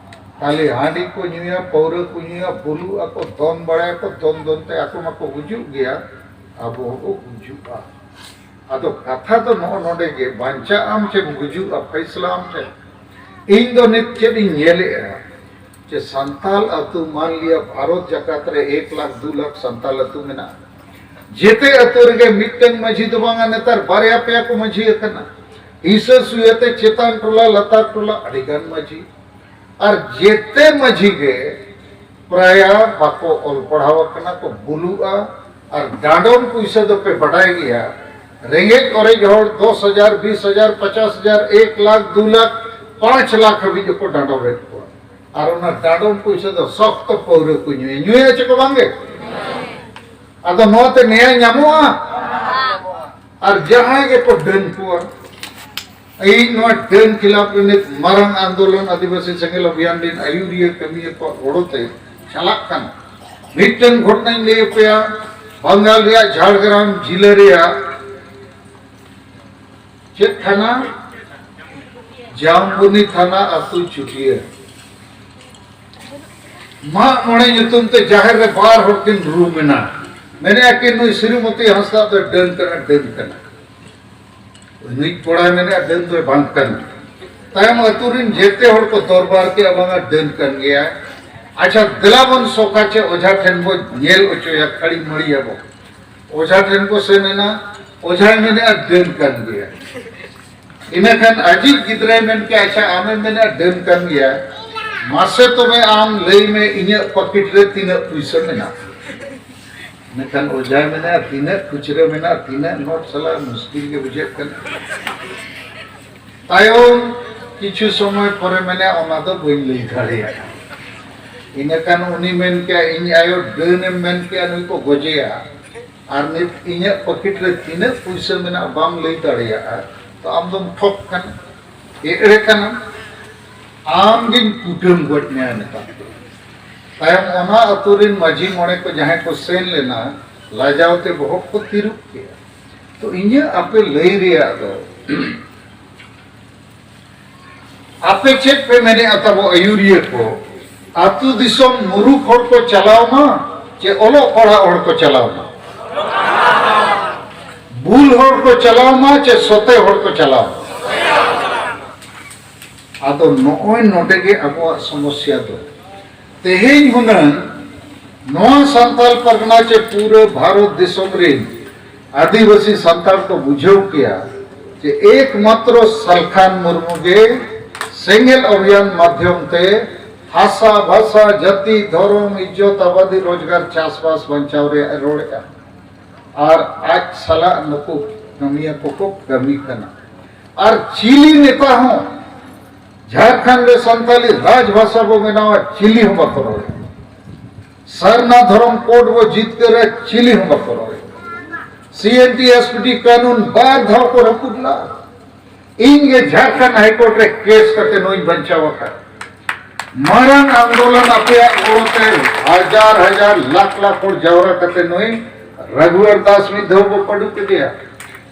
ᱠᱷᱟᱹᱞᱤ ᱦᱟᱺᱰᱤ ᱠᱚ ᱧᱩᱭᱟ, ᱯᱟᱹᱣᱨᱟᱹ ᱠᱚ ᱧᱩᱭᱟ, ᱵᱩᱞᱩᱜ ᱟᱠᱚ, ᱫᱚᱱ ᱵᱟᱲᱟᱭᱟᱠᱚ, ᱫᱚᱱ ᱫᱚᱱ ᱛᱮ ᱟᱠᱚ ᱢᱟᱠᱚ ᱜᱩᱡᱩᱜ ᱜᱮᱭᱟ, ᱟᱵᱚ ᱦᱚᱸᱵᱚ ᱜᱩᱡᱩᱜᱼᱟ᱾ ᱟᱫᱚ ᱠᱟᱛᱷᱟ ᱫᱚ ᱱᱚᱜᱼᱚ ᱱᱚᱰᱮ ᱜᱮ, ᱵᱟᱧᱪᱟᱜ ᱟᱢ ᱪᱮ ᱜᱩᱡᱩᱜᱼᱟ, ᱯᱷᱟᱭᱥᱞᱟ ᱟᱢ ᱴᱷᱮᱱ᱾ ᱤᱧ ᱫᱚ ᱱᱤᱛ ᱪᱮᱫ ᱤᱧ ᱧᱮᱞᱮᱜᱼᱟ ᱡᱮ ᱥᱟᱱᱛᱟᱞ ᱟᱹᱛᱩ, ᱢᱟᱱ ᱞᱤᱭᱟ ᱵᱷᱟᱨᱚᱛ ᱡᱟᱠᱟᱛ ᱨᱮ ᱮᱠ ᱞᱟᱠᱷ ᱫᱩ ᱞᱟᱠᱷ ᱥᱟᱱᱛᱟᱞ ᱟᱹᱛᱩ ᱢᱮᱱᱟᱜᱼᱟ, ᱡᱮᱛᱮ ᱟᱹᱛᱩ ᱨᱮᱜᱮ ᱢᱤᱫᱴᱟᱝ ᱢᱟᱹᱡᱷᱤ ᱫᱚ ᱵᱟᱝᱟ, ᱱᱮᱛᱟᱨ ᱵᱟᱨᱭᱟ ᱯᱮᱭᱟ ᱠᱚ ᱢᱟᱹᱡᱷᱤ ᱟᱠᱟᱱᱟ᱾ ᱦᱤᱥᱟᱹ ᱥᱩᱭᱟᱹᱛᱮ ᱪᱮᱛᱟᱱ ᱴᱚᱞᱟ ᱞᱟᱛᱟᱨ ᱴᱚᱞᱟ ᱟᱹᱰᱤ ᱜᱟᱱ ᱢᱟᱹᱡᱷᱤ, ᱟᱨ ᱡᱮᱛᱮ ᱢᱟᱹᱡᱷᱤ ᱜᱮ ᱯᱨᱟᱭᱟ ᱵᱟᱠᱚ ᱚᱞ ᱯᱟᱲᱦᱟᱣ ᱟᱠᱟᱱᱟ, ᱠᱚ ᱵᱩᱞᱩᱜᱼᱟ᱾ ᱟᱨ ᱰᱟᱸᱰᱚᱢ ᱯᱩᱭᱥᱟᱹ ᱫᱚᱯᱮ ᱵᱟᱰᱟᱭ ᱜᱮᱭᱟ, ᱨᱮᱸᱜᱮᱡ ᱚᱨᱮᱡ ᱦᱚᱲ ᱫᱚᱥ ᱦᱟᱡᱟᱨ, ᱵᱤᱥ ᱦᱟᱡᱟᱨ, ᱯᱚᱧᱪᱟᱥ ᱦᱟᱡᱟᱨ, ᱮᱠ ᱞᱟᱠᱷ, ᱫᱩ ᱞᱟᱠᱷ, ᱯᱟᱸᱪ ᱞᱟᱠᱷ ᱦᱟᱹᱵᱤᱡ ᱦᱚᱸᱠᱚ ᱰᱟᱸᱰᱚᱢᱮᱫ ᱠᱚᱣᱟ᱾ ᱟᱨ ᱚᱱᱟ ᱰᱟᱸᱰᱚᱢ ᱯᱩᱭᱥᱟᱹ ᱫᱚ ᱥᱚᱠᱛᱚ ᱯᱟᱹᱣᱨᱟᱹ ᱠᱚ ᱧᱩᱭᱟ, ᱧᱩᱭᱟ ᱪᱮ ᱠᱚ ᱵᱟᱝᱜᱮ? ᱟᱫᱚ ᱱᱚᱣᱟᱛᱮ ᱱᱮᱭᱟᱭ ᱧᱟᱢᱚᱜᱼᱟ? ᱟᱨ ᱡᱟᱦᱟᱸᱭ ᱜᱮᱠᱚ ᱰᱟᱹᱱ ᱠᱚᱣᱟ, ᱤᱧ ᱱᱚᱣᱟ ᱰᱟᱹᱱ ᱠᱷᱤᱞᱟᱯ ᱨᱮ ᱱᱤᱛ ᱢᱟᱨᱟᱝ ᱟᱱᱫᱳᱞᱚᱱ, ᱟᱹᱫᱤᱵᱟᱹᱥᱤ ᱥᱮᱸᱜᱮᱞ ᱚᱵᱷᱤᱭᱟᱱ ᱨᱮᱱ ᱟᱹᱭᱩᱨᱤᱭᱟᱹ ᱠᱟᱹᱢᱤᱭᱟᱹ ᱠᱚᱣᱟᱜ ᱜᱚᱲᱚ ᱛᱮ ᱪᱟᱞᱟᱜ ᱠᱟᱱᱟ᱾ ᱢᱤᱫᱴᱮᱱ ᱜᱷᱚᱴᱚᱱᱟᱧ ᱞᱟᱹᱭ ᱟᱯᱮᱭᱟ, ᱵᱟᱝᱜᱟᱞ ᱨᱮᱭᱟᱜ ᱡᱷᱟᱲᱜᱨᱟᱢ ᱡᱤᱞᱟᱹ ᱨᱮᱭᱟᱜ ᱪᱮᱫ ᱛᱷᱟᱱᱟ? ᱡᱟᱢᱵᱚᱱᱤ ᱛᱷᱟᱱᱟ, ᱟᱹᱛᱩ ᱪᱩᱴᱤᱭᱟᱹ᱾ ᱢᱟᱜ ᱢᱚᱬᱮ ᱧᱩᱛᱩᱢ ᱛᱮ ᱡᱟᱦᱮᱨ ᱨᱮ ᱵᱟᱨ ᱦᱚᱲ ᱠᱤᱱ ᱨᱩᱢ ᱮᱱᱟ᱾ ᱢᱮᱱᱮᱫᱼᱟ ᱠᱤᱱ, "ᱱᱩᱭ ᱥᱨᱤᱢᱚᱛᱤ ᱦᱟᱸᱥᱫᱟ ᱫᱚᱭ ᱰᱟᱹᱱ ᱠᱟᱱᱟ, ᱰᱟᱹᱱ ᱠᱟᱱᱟ᱾" ᱩᱱᱤ ᱠᱚᱲᱟᱭ ᱢᱮᱱᱮᱫᱼᱟ, "ᱰᱟᱹᱱ ᱫᱚᱭ ᱵᱟᱝ ᱠᱟᱱᱟ᱾" ᱛᱟᱭᱚᱢ ᱟᱹᱛᱩ ᱨᱤᱱ ᱡᱮᱛᱮ ᱦᱚᱲ ᱠᱚ ᱫᱚᱨᱵᱟᱨ ᱠᱮᱫᱼᱟ, "ᱵᱟᱝᱟ, ᱰᱟᱹᱱ ᱠᱟᱱ ᱜᱮᱭᱟᱭ᱾ ᱟᱪᱪᱷᱟ, ᱫᱮᱞᱟ ᱵᱚᱱ ᱥᱚᱠᱟ ᱪᱮ ᱚᱡᱷᱟ ᱴᱷᱮᱱ ᱵᱚ ᱧᱮᱞ ᱚᱪᱚᱭᱟ, ᱠᱷᱟᱹᱲᱤ ᱢᱟᱹᱲᱤᱭᱟᱵᱚ᱾" ᱚᱡᱷᱟ ᱴᱷᱮᱱ ᱠᱚ ᱥᱮᱱ ᱮᱱᱟ, ᱚᱡᱷᱟᱭ ᱢᱮᱱᱮᱫᱼᱟ, "ᱰᱟᱹᱱ ᱠᱟᱱ ᱜᱮᱭᱟ᱾" ᱤᱱᱟᱹ ᱠᱷᱟᱱ ᱟᱡᱤᱡ ᱜᱤᱫᱽᱨᱟᱹᱭ ᱢᱮᱱ ᱠᱮᱫᱼᱟ, "ᱟᱪᱪᱷᱟ, ᱟᱢᱮᱢ ᱢᱮᱱᱮᱫᱼᱟ ᱰᱟᱹᱱ ᱠᱟᱱ ᱜᱮᱭᱟ, ᱢᱟᱥᱮ ᱛᱚᱵᱮ ᱟᱢ ᱞᱟᱹᱭ ᱢᱮ, ᱤᱧᱟᱹᱜ ᱯᱟᱹᱠᱤᱴ ᱨᱮ ᱛᱤᱱᱟᱹᱜ ᱯᱩᱭᱥᱟᱹ ᱢᱮᱱᱟᱜᱼᱟ?" ᱤᱱᱟᱹ ᱠᱷᱟᱱ ᱚᱡᱷᱟᱭ ᱢᱮᱱᱮᱫᱼᱟ, "ᱛᱤᱱᱟᱹᱜ ᱠᱷᱩᱪᱨᱟᱹ ᱢᱮᱱᱟᱜᱼᱟ, ᱛᱤᱱᱟᱹᱜ ᱱᱳᱴ, ᱥᱟᱞᱟ ᱢᱩᱥᱠᱤᱞ ᱜᱮ ᱵᱩᱡᱷᱟᱹᱜ ᱠᱟᱱᱟ᱾" ᱛᱟᱭᱚᱢ ᱠᱤᱪᱷᱩ ᱥᱚᱢᱚᱭ ᱯᱚᱨᱮ ᱢᱮᱱᱮᱫᱼᱟ, "ᱚᱱᱟ ᱫᱚ ᱵᱟᱹᱧ ᱞᱟᱹᱭ ᱫᱟᱲᱮᱭᱟᱜᱼᱟ᱾" ᱤᱱᱟᱹ ᱠᱷᱟᱱ ᱩᱱᱤ ᱢᱮᱱ ᱠᱮᱫᱼᱟ, "ᱤᱧ ᱟᱭᱳ ᱰᱟᱹᱱᱮᱢ ᱢᱮᱱ ᱠᱮᱫᱼᱟ, ᱱᱩᱭ ᱠᱚ ᱜᱚᱡᱮᱭᱟ, ᱟᱨ ᱱᱤᱛ ᱤᱧᱟᱹᱜ ᱯᱚᱠᱮᱴ ᱨᱮ ᱛᱤᱱᱟᱹᱜ ᱯᱩᱭᱥᱟᱹ ᱢᱮᱱᱟᱜᱼᱟ ᱵᱟᱢ ᱞᱟᱹᱭ ᱫᱟᱲᱮᱭᱟᱜᱼᱟ, ᱛᱚ ᱟᱢ ᱫᱚᱢ ᱴᱷᱚᱠ ᱠᱟᱱᱟ, ᱮᱲᱮ ᱠᱟᱱᱟᱢ, ᱟᱢ ᱜᱤᱧ ᱠᱩᱴᱟᱹᱢ ᱜᱚᱡ ᱢᱮᱭᱟ ᱱᱮᱛᱟᱨ ᱫᱚ᱾ ᱛᱟᱭᱚᱢ ᱚᱱᱟ ᱟᱹᱛᱩ ᱨᱤᱱ ᱢᱟᱹᱡᱷᱤ ᱢᱚᱬᱮ ᱠᱚ ᱡᱟᱦᱟᱸᱭ ᱠᱚ ᱥᱮᱱ ᱞᱮᱱᱟ, ᱞᱟᱡᱟᱣ ᱛᱮ ᱵᱚᱦᱚᱜ ᱠᱚ ᱛᱤᱨᱩᱵ ᱠᱮᱜᱼᱟ᱾ ᱛᱚ ᱤᱧᱟᱹᱜ ᱟᱯᱮ ᱞᱟᱹᱭ ᱨᱮᱭᱟᱜ ᱫᱚ, ᱟᱯᱮ ᱪᱮᱫ ᱯᱮ ᱢᱮᱱᱮᱜᱼᱟ ᱛᱟᱵᱚ ᱟᱹᱭᱩᱨᱤᱭᱟᱹ ᱠᱚ, ᱟᱹᱛᱩ ᱫᱤᱥᱚᱢ ᱢᱩᱨᱩᱠ ᱦᱚᱲ ᱠᱚ ᱪᱟᱞᱟᱣ ᱢᱟ ᱪᱮ ᱚᱞᱚᱜ ᱯᱟᱲᱦᱟᱜ ᱦᱚᱲ ᱠᱚ ᱪᱟᱞᱟᱣ ᱢᱟ? ᱵᱩᱞ ᱦᱚᱲ ᱠᱚ ᱪᱟᱞᱟᱣ ᱢᱟ ᱪᱮ ᱥᱚᱛᱮ ᱦᱚᱲ ᱠᱚ ᱪᱟᱞᱟᱣ ᱢᱟ? ᱟᱫᱚ ᱱᱚᱜᱼᱚᱭ ᱱᱚᱰᱮ ᱜᱮ ᱟᱵᱚᱣᱟᱜ ᱥᱚᱢᱚᱥᱭᱟ ᱫᱚ᱾ ᱛᱮᱦᱮᱧ ᱦᱩᱱᱟᱹᱝ ᱱᱚᱣᱟ ᱥᱟᱱᱛᱟᱲ ᱯᱟᱨᱜᱟᱱᱟ ᱪᱮ ᱯᱩᱨᱟᱹ ᱵᱷᱟᱨᱚᱛ ᱫᱤᱥᱚᱢ ᱨᱤᱱ ᱟᱹᱫᱤᱵᱟᱹᱥᱤ ᱥᱟᱱᱛᱟᱲ ᱠᱚ ᱵᱩᱡᱷᱟᱹᱣ ᱠᱮᱭᱟ ᱡᱮ ᱮᱠᱢᱟᱛᱨᱚ ᱥᱟᱞᱠᱷᱟᱱ ᱢᱩᱨᱢᱩ ᱜᱮ ᱥᱮᱸᱜᱮᱞ ᱚᱵᱷᱤᱭᱟᱱ ᱢᱟᱫᱷᱭᱚᱢ ᱛᱮ ᱦᱟᱥᱟ, ᱵᱷᱟᱥᱟ, ᱡᱟᱹᱛᱤ, ᱫᱷᱚᱨᱚᱢ, ᱤᱡᱽᱡᱚᱛ, ᱟᱵᱟᱫᱤ, ᱨᱳᱡᱽᱜᱟᱨ, ᱪᱟᱥᱵᱟᱥ ᱵᱟᱧᱪᱟᱣ ᱨᱮᱭᱟᱜ ᱮ ᱨᱚᱲᱮᱫᱼᱟ᱾ ᱟᱨ ᱟᱡ ᱥᱟᱞᱟᱜ ᱱᱩᱠᱩ ᱠᱟᱹᱢᱤᱭᱟᱹ ᱠᱚᱠᱚ ᱠᱟᱹᱢᱤ ᱠᱟᱱᱟ᱾ ᱟᱨ ᱪᱤᱞᱤ ᱱᱮᱛᱟ ᱦᱚᱸ ᱡᱷᱟᱲᱠᱷᱚᱸᱰ ᱨᱮ ᱥᱟᱱᱛᱟᱞᱤ ᱨᱟᱡᱽ ᱵᱷᱟᱥᱟ ᱵᱚ ᱵᱮᱱᱟᱣᱟ, ᱪᱤᱞᱤ ᱦᱚᱸ ᱵᱟᱠᱚ ᱨᱚᱲᱮᱫ᱾ ᱥᱟᱨᱱᱟ ᱫᱷᱚᱨᱚᱢ ᱠᱳᱰ ᱵᱚ ᱡᱤᱛᱠᱟᱹᱨᱟ, ᱪᱤᱞᱤ ᱦᱚᱸ ᱵᱟᱠᱚ ᱨᱚᱲᱮᱫ᱾ ᱥᱤ N T S P T ᱠᱟᱹᱱᱩᱱ ᱵᱟᱨ ᱫᱷᱟᱣ ᱠᱚ ᱨᱟᱹᱯᱩᱫ ᱞᱟᱜᱼᱟ᱾ ᱤᱧ ᱜᱮ ᱡᱷᱟᱲᱠᱷᱚᱸᱰ ᱦᱟᱭ ᱠᱳᱨᱴ ᱨᱮ ᱠᱮᱥ ᱠᱟᱛᱮ ᱱᱩᱭ ᱵᱟᱧᱪᱟᱣ ᱟᱠᱟᱫ᱾ ᱢᱟᱨᱟᱝ ᱟᱱᱫᱳᱞᱚᱱ ᱟᱯᱮᱭᱟᱜ ᱜᱚᱲᱚ ᱛᱮ ᱦᱟᱡᱟᱨ ᱦᱟᱡᱟᱨ ᱞᱟᱠᱷ ᱞᱟᱠᱷ ᱦᱚᱲ ᱡᱟᱣᱨᱟ ᱠᱟᱛᱮ ᱱᱩᱭ ᱨᱟᱜᱷᱩᱣᱟᱨ ᱫᱟᱥ ᱢᱤᱫ ᱫᱷᱟᱣ ᱵᱚ ᱯᱟᱹᱰᱩ ᱠᱮᱫᱮᱭᱟ᱾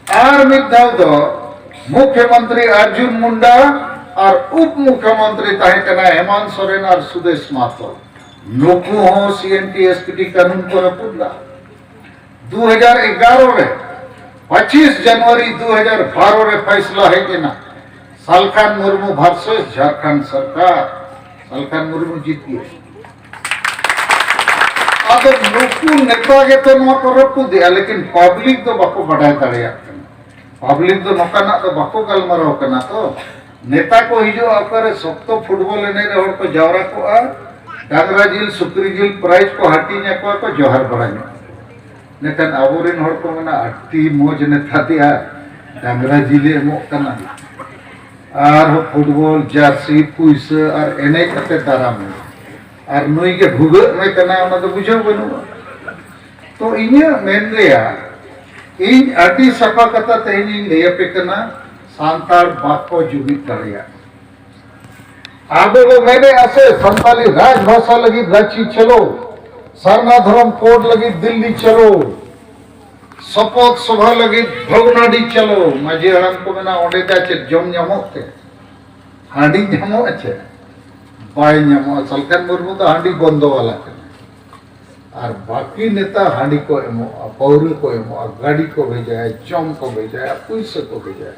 ᱟᱨ ᱢᱤᱫ ᱫᱷᱟᱣ ᱫᱚ ᱢᱩᱠᱷᱭᱚᱢᱚᱱᱛᱨᱤ ᱚᱨᱡᱩᱱ ᱢᱩᱱᱰᱟ ᱟᱨ ᱩᱯ ᱢᱩᱠᱷᱭᱚᱢᱚᱱᱛᱨᱤ ᱛᱟᱦᱮᱸ ᱠᱟᱱᱟ ᱦᱮᱢᱟᱱᱛ ᱥᱚᱨᱮᱱ ᱟᱨ ᱥᱩᱫᱮᱥ ᱢᱟᱦᱟᱛᱚ᱾ ᱱᱩᱠᱩ ᱦᱚᱸ ᱥᱤ N T S P T ᱠᱟᱹᱱᱩᱱ ᱠᱚ ᱨᱟᱹᱯᱩᱫ ᱞᱮᱫᱟ᱾ ᱫᱩ ᱦᱟᱡᱟᱨ ᱮᱜᱟᱨᱚ ᱨᱮ, ᱯᱚᱸᱪᱤᱥ ᱡᱟᱱᱩᱣᱟᱨᱤ ᱫᱩ ᱦᱟᱡᱟᱨ ᱵᱟᱨᱚ ᱨᱮ ᱯᱷᱟᱭᱥᱞᱟ ᱦᱮᱡ ᱮᱱᱟ, ᱥᱟᱞᱠᱷᱟᱱ ᱢᱩᱨᱢᱩ ᱵᱷᱟᱨᱥᱮᱥ ᱡᱷᱟᱲᱠᱷᱚᱸᱰ ᱥᱚᱨᱠᱟᱨ᱾ ᱥᱟᱞᱠᱷᱟᱱ ᱢᱩᱨᱢᱩ ᱡᱤᱛ ᱜᱮ᱾ ᱟᱫᱚ ᱱᱩᱠᱩ ᱱᱮᱛᱟ ᱜᱮᱛᱚ ᱱᱚᱣᱟ ᱠᱚ ᱨᱟᱹᱯᱩᱫᱮᱜᱼᱟ, ᱞᱮᱠᱤᱱ ᱯᱟᱵᱽᱞᱤᱠ ᱫᱚ ᱵᱟᱠᱚ ᱵᱟᱰᱟᱭ ᱫᱟᱲᱮᱭᱟᱜ ᱠᱟᱱᱟ᱾ ᱯᱟᱵᱽᱞᱤᱠ ᱫᱚ ᱱᱚᱝᱠᱟᱱᱟᱜ ᱫᱚ ᱵᱟᱠᱚ ᱜᱟᱞᱢᱟᱨᱟᱣ ᱠᱟᱱᱟ ᱛᱚ᱾ ᱱᱮᱛᱟ ᱠᱚ ᱦᱤᱡᱩᱜᱼᱟ, ᱚᱠᱟᱨᱮ ᱥᱚᱠᱛᱚ ᱯᱷᱩᱴᱵᱚᱞ ᱮᱱᱮᱡ ᱨᱮ ᱦᱚᱲ ᱠᱚ ᱡᱟᱣᱨᱟ ᱠᱚᱜᱼᱟ, ᱰᱟᱝᱨᱟ ᱡᱤᱞ, ᱥᱩᱠᱨᱤ ᱡᱤᱞ ᱯᱨᱟᱭᱤᱡᱽ ᱠᱚ ᱦᱟᱹᱴᱤᱧ ᱟᱠᱚᱣᱟ ᱠᱚ, ᱡᱚᱦᱟᱨ ᱵᱟᱲᱟ ᱧᱚᱜ᱾ ᱢᱮᱱᱠᱷᱟᱱ ᱟᱵᱚᱨᱮᱱ ᱦᱚᱲ ᱠᱚ ᱢᱮᱱᱟ, "ᱟᱹᱰᱤ ᱢᱚᱡᱽ ᱱᱮᱛᱟ ᱛᱮᱭᱟ, ᱰᱟᱝᱨᱟ ᱡᱤᱞᱮ ᱮᱢᱚᱜ ᱠᱟᱱᱟ ᱟᱨᱦᱚᱸ ᱯᱷᱩᱴᱵᱚᱞ ᱡᱟᱨᱥᱤ, ᱯᱩᱭᱥᱟᱹ ᱟᱨ ᱮᱱᱮᱡ ᱠᱟᱛᱮ ᱫᱟᱨᱟᱢ ᱢᱮ, ᱟᱨ ᱱᱩᱭ ᱜᱮ ᱵᱷᱩᱜᱟᱹᱜ ᱢᱮ ᱠᱟᱱᱟ", ᱚᱱᱟ ᱫᱚ ᱵᱩᱡᱷᱟᱹᱣ ᱵᱟᱹᱱᱩᱜᱼᱟ᱾ ᱛᱚ ᱤᱧᱟᱹᱜ ᱢᱮᱱ ᱨᱮᱭᱟᱜ, ᱤᱧ ᱟᱹᱰᱤ ᱥᱟᱯᱷᱟ ᱠᱟᱛᱷᱟ ᱛᱮᱦᱮᱧ ᱤᱧ ᱞᱟᱹᱭ ᱟᱯᱮ ᱠᱟᱱᱟ, ᱥᱟᱱᱛᱟᱲ ᱵᱟᱠᱚ ᱡᱩᱢᱤᱫ ᱫᱟᱲᱮᱭᱟᱜ᱾ ᱟᱵᱚ ᱵᱚ ᱢᱮᱱᱮᱜᱼᱟ ᱥᱮ, ᱥᱟᱱᱛᱟᱞᱤ ᱨᱟᱡᱽ ᱵᱷᱟᱥᱟ ᱞᱟᱹᱜᱤᱫ ᱨᱟᱸᱪᱤ ᱪᱚᱞᱚ, ᱥᱟᱨᱱᱟ ᱫᱷᱚᱨᱚᱢ ᱠᱳᱰ ᱞᱟᱹᱜᱤᱫ ᱫᱤᱞᱞᱤ ᱪᱚᱞᱚ, ᱥᱚᱯᱚᱫ ᱥᱚᱵᱷᱟ ᱞᱟᱹᱜᱤᱫ ᱵᱷᱚᱜᱽᱱᱟᱰᱤ ᱪᱚᱞᱚ᱾ ᱢᱟᱹᱡᱷᱤ ᱦᱟᱲᱟᱢ ᱠᱚ ᱢᱮᱱᱟ, ᱚᱸᱰᱮ ᱫᱟ ᱪᱮᱫ ᱡᱚᱢ ᱧᱟᱢᱚᱜ ᱛᱮ? ᱦᱟᱺᱰᱤ ᱧᱟᱢᱚᱜᱼᱟ ᱪᱮ? ᱵᱟᱭ ᱧᱟᱢᱚᱜᱼᱟ᱾ ᱥᱟᱞᱠᱷᱟᱱ ᱢᱩᱨᱢᱩ ᱫᱚ ᱦᱟᱺᱰᱤ ᱵᱚᱱᱫᱚ ᱵᱟᱞᱟ ᱠᱟᱱᱟ᱾ ᱟᱨ ᱵᱟᱹᱠᱤ ᱱᱮᱛᱟ ᱦᱟᱺᱰᱤ ᱠᱚ ᱮᱢᱚᱜᱼᱟ, ᱯᱟᱹᱣᱨᱟᱹ ᱠᱚ ᱮᱢᱚᱜᱼᱟ, ᱜᱟᱹᱰᱤ ᱠᱚ ᱵᱷᱮᱡᱟᱭᱟ, ᱡᱚᱢ ᱠᱚ ᱵᱷᱮᱡᱟᱭᱟ, ᱯᱩᱭᱥᱟᱹ ᱠᱚ ᱵᱷᱮᱡᱟᱭᱟ᱾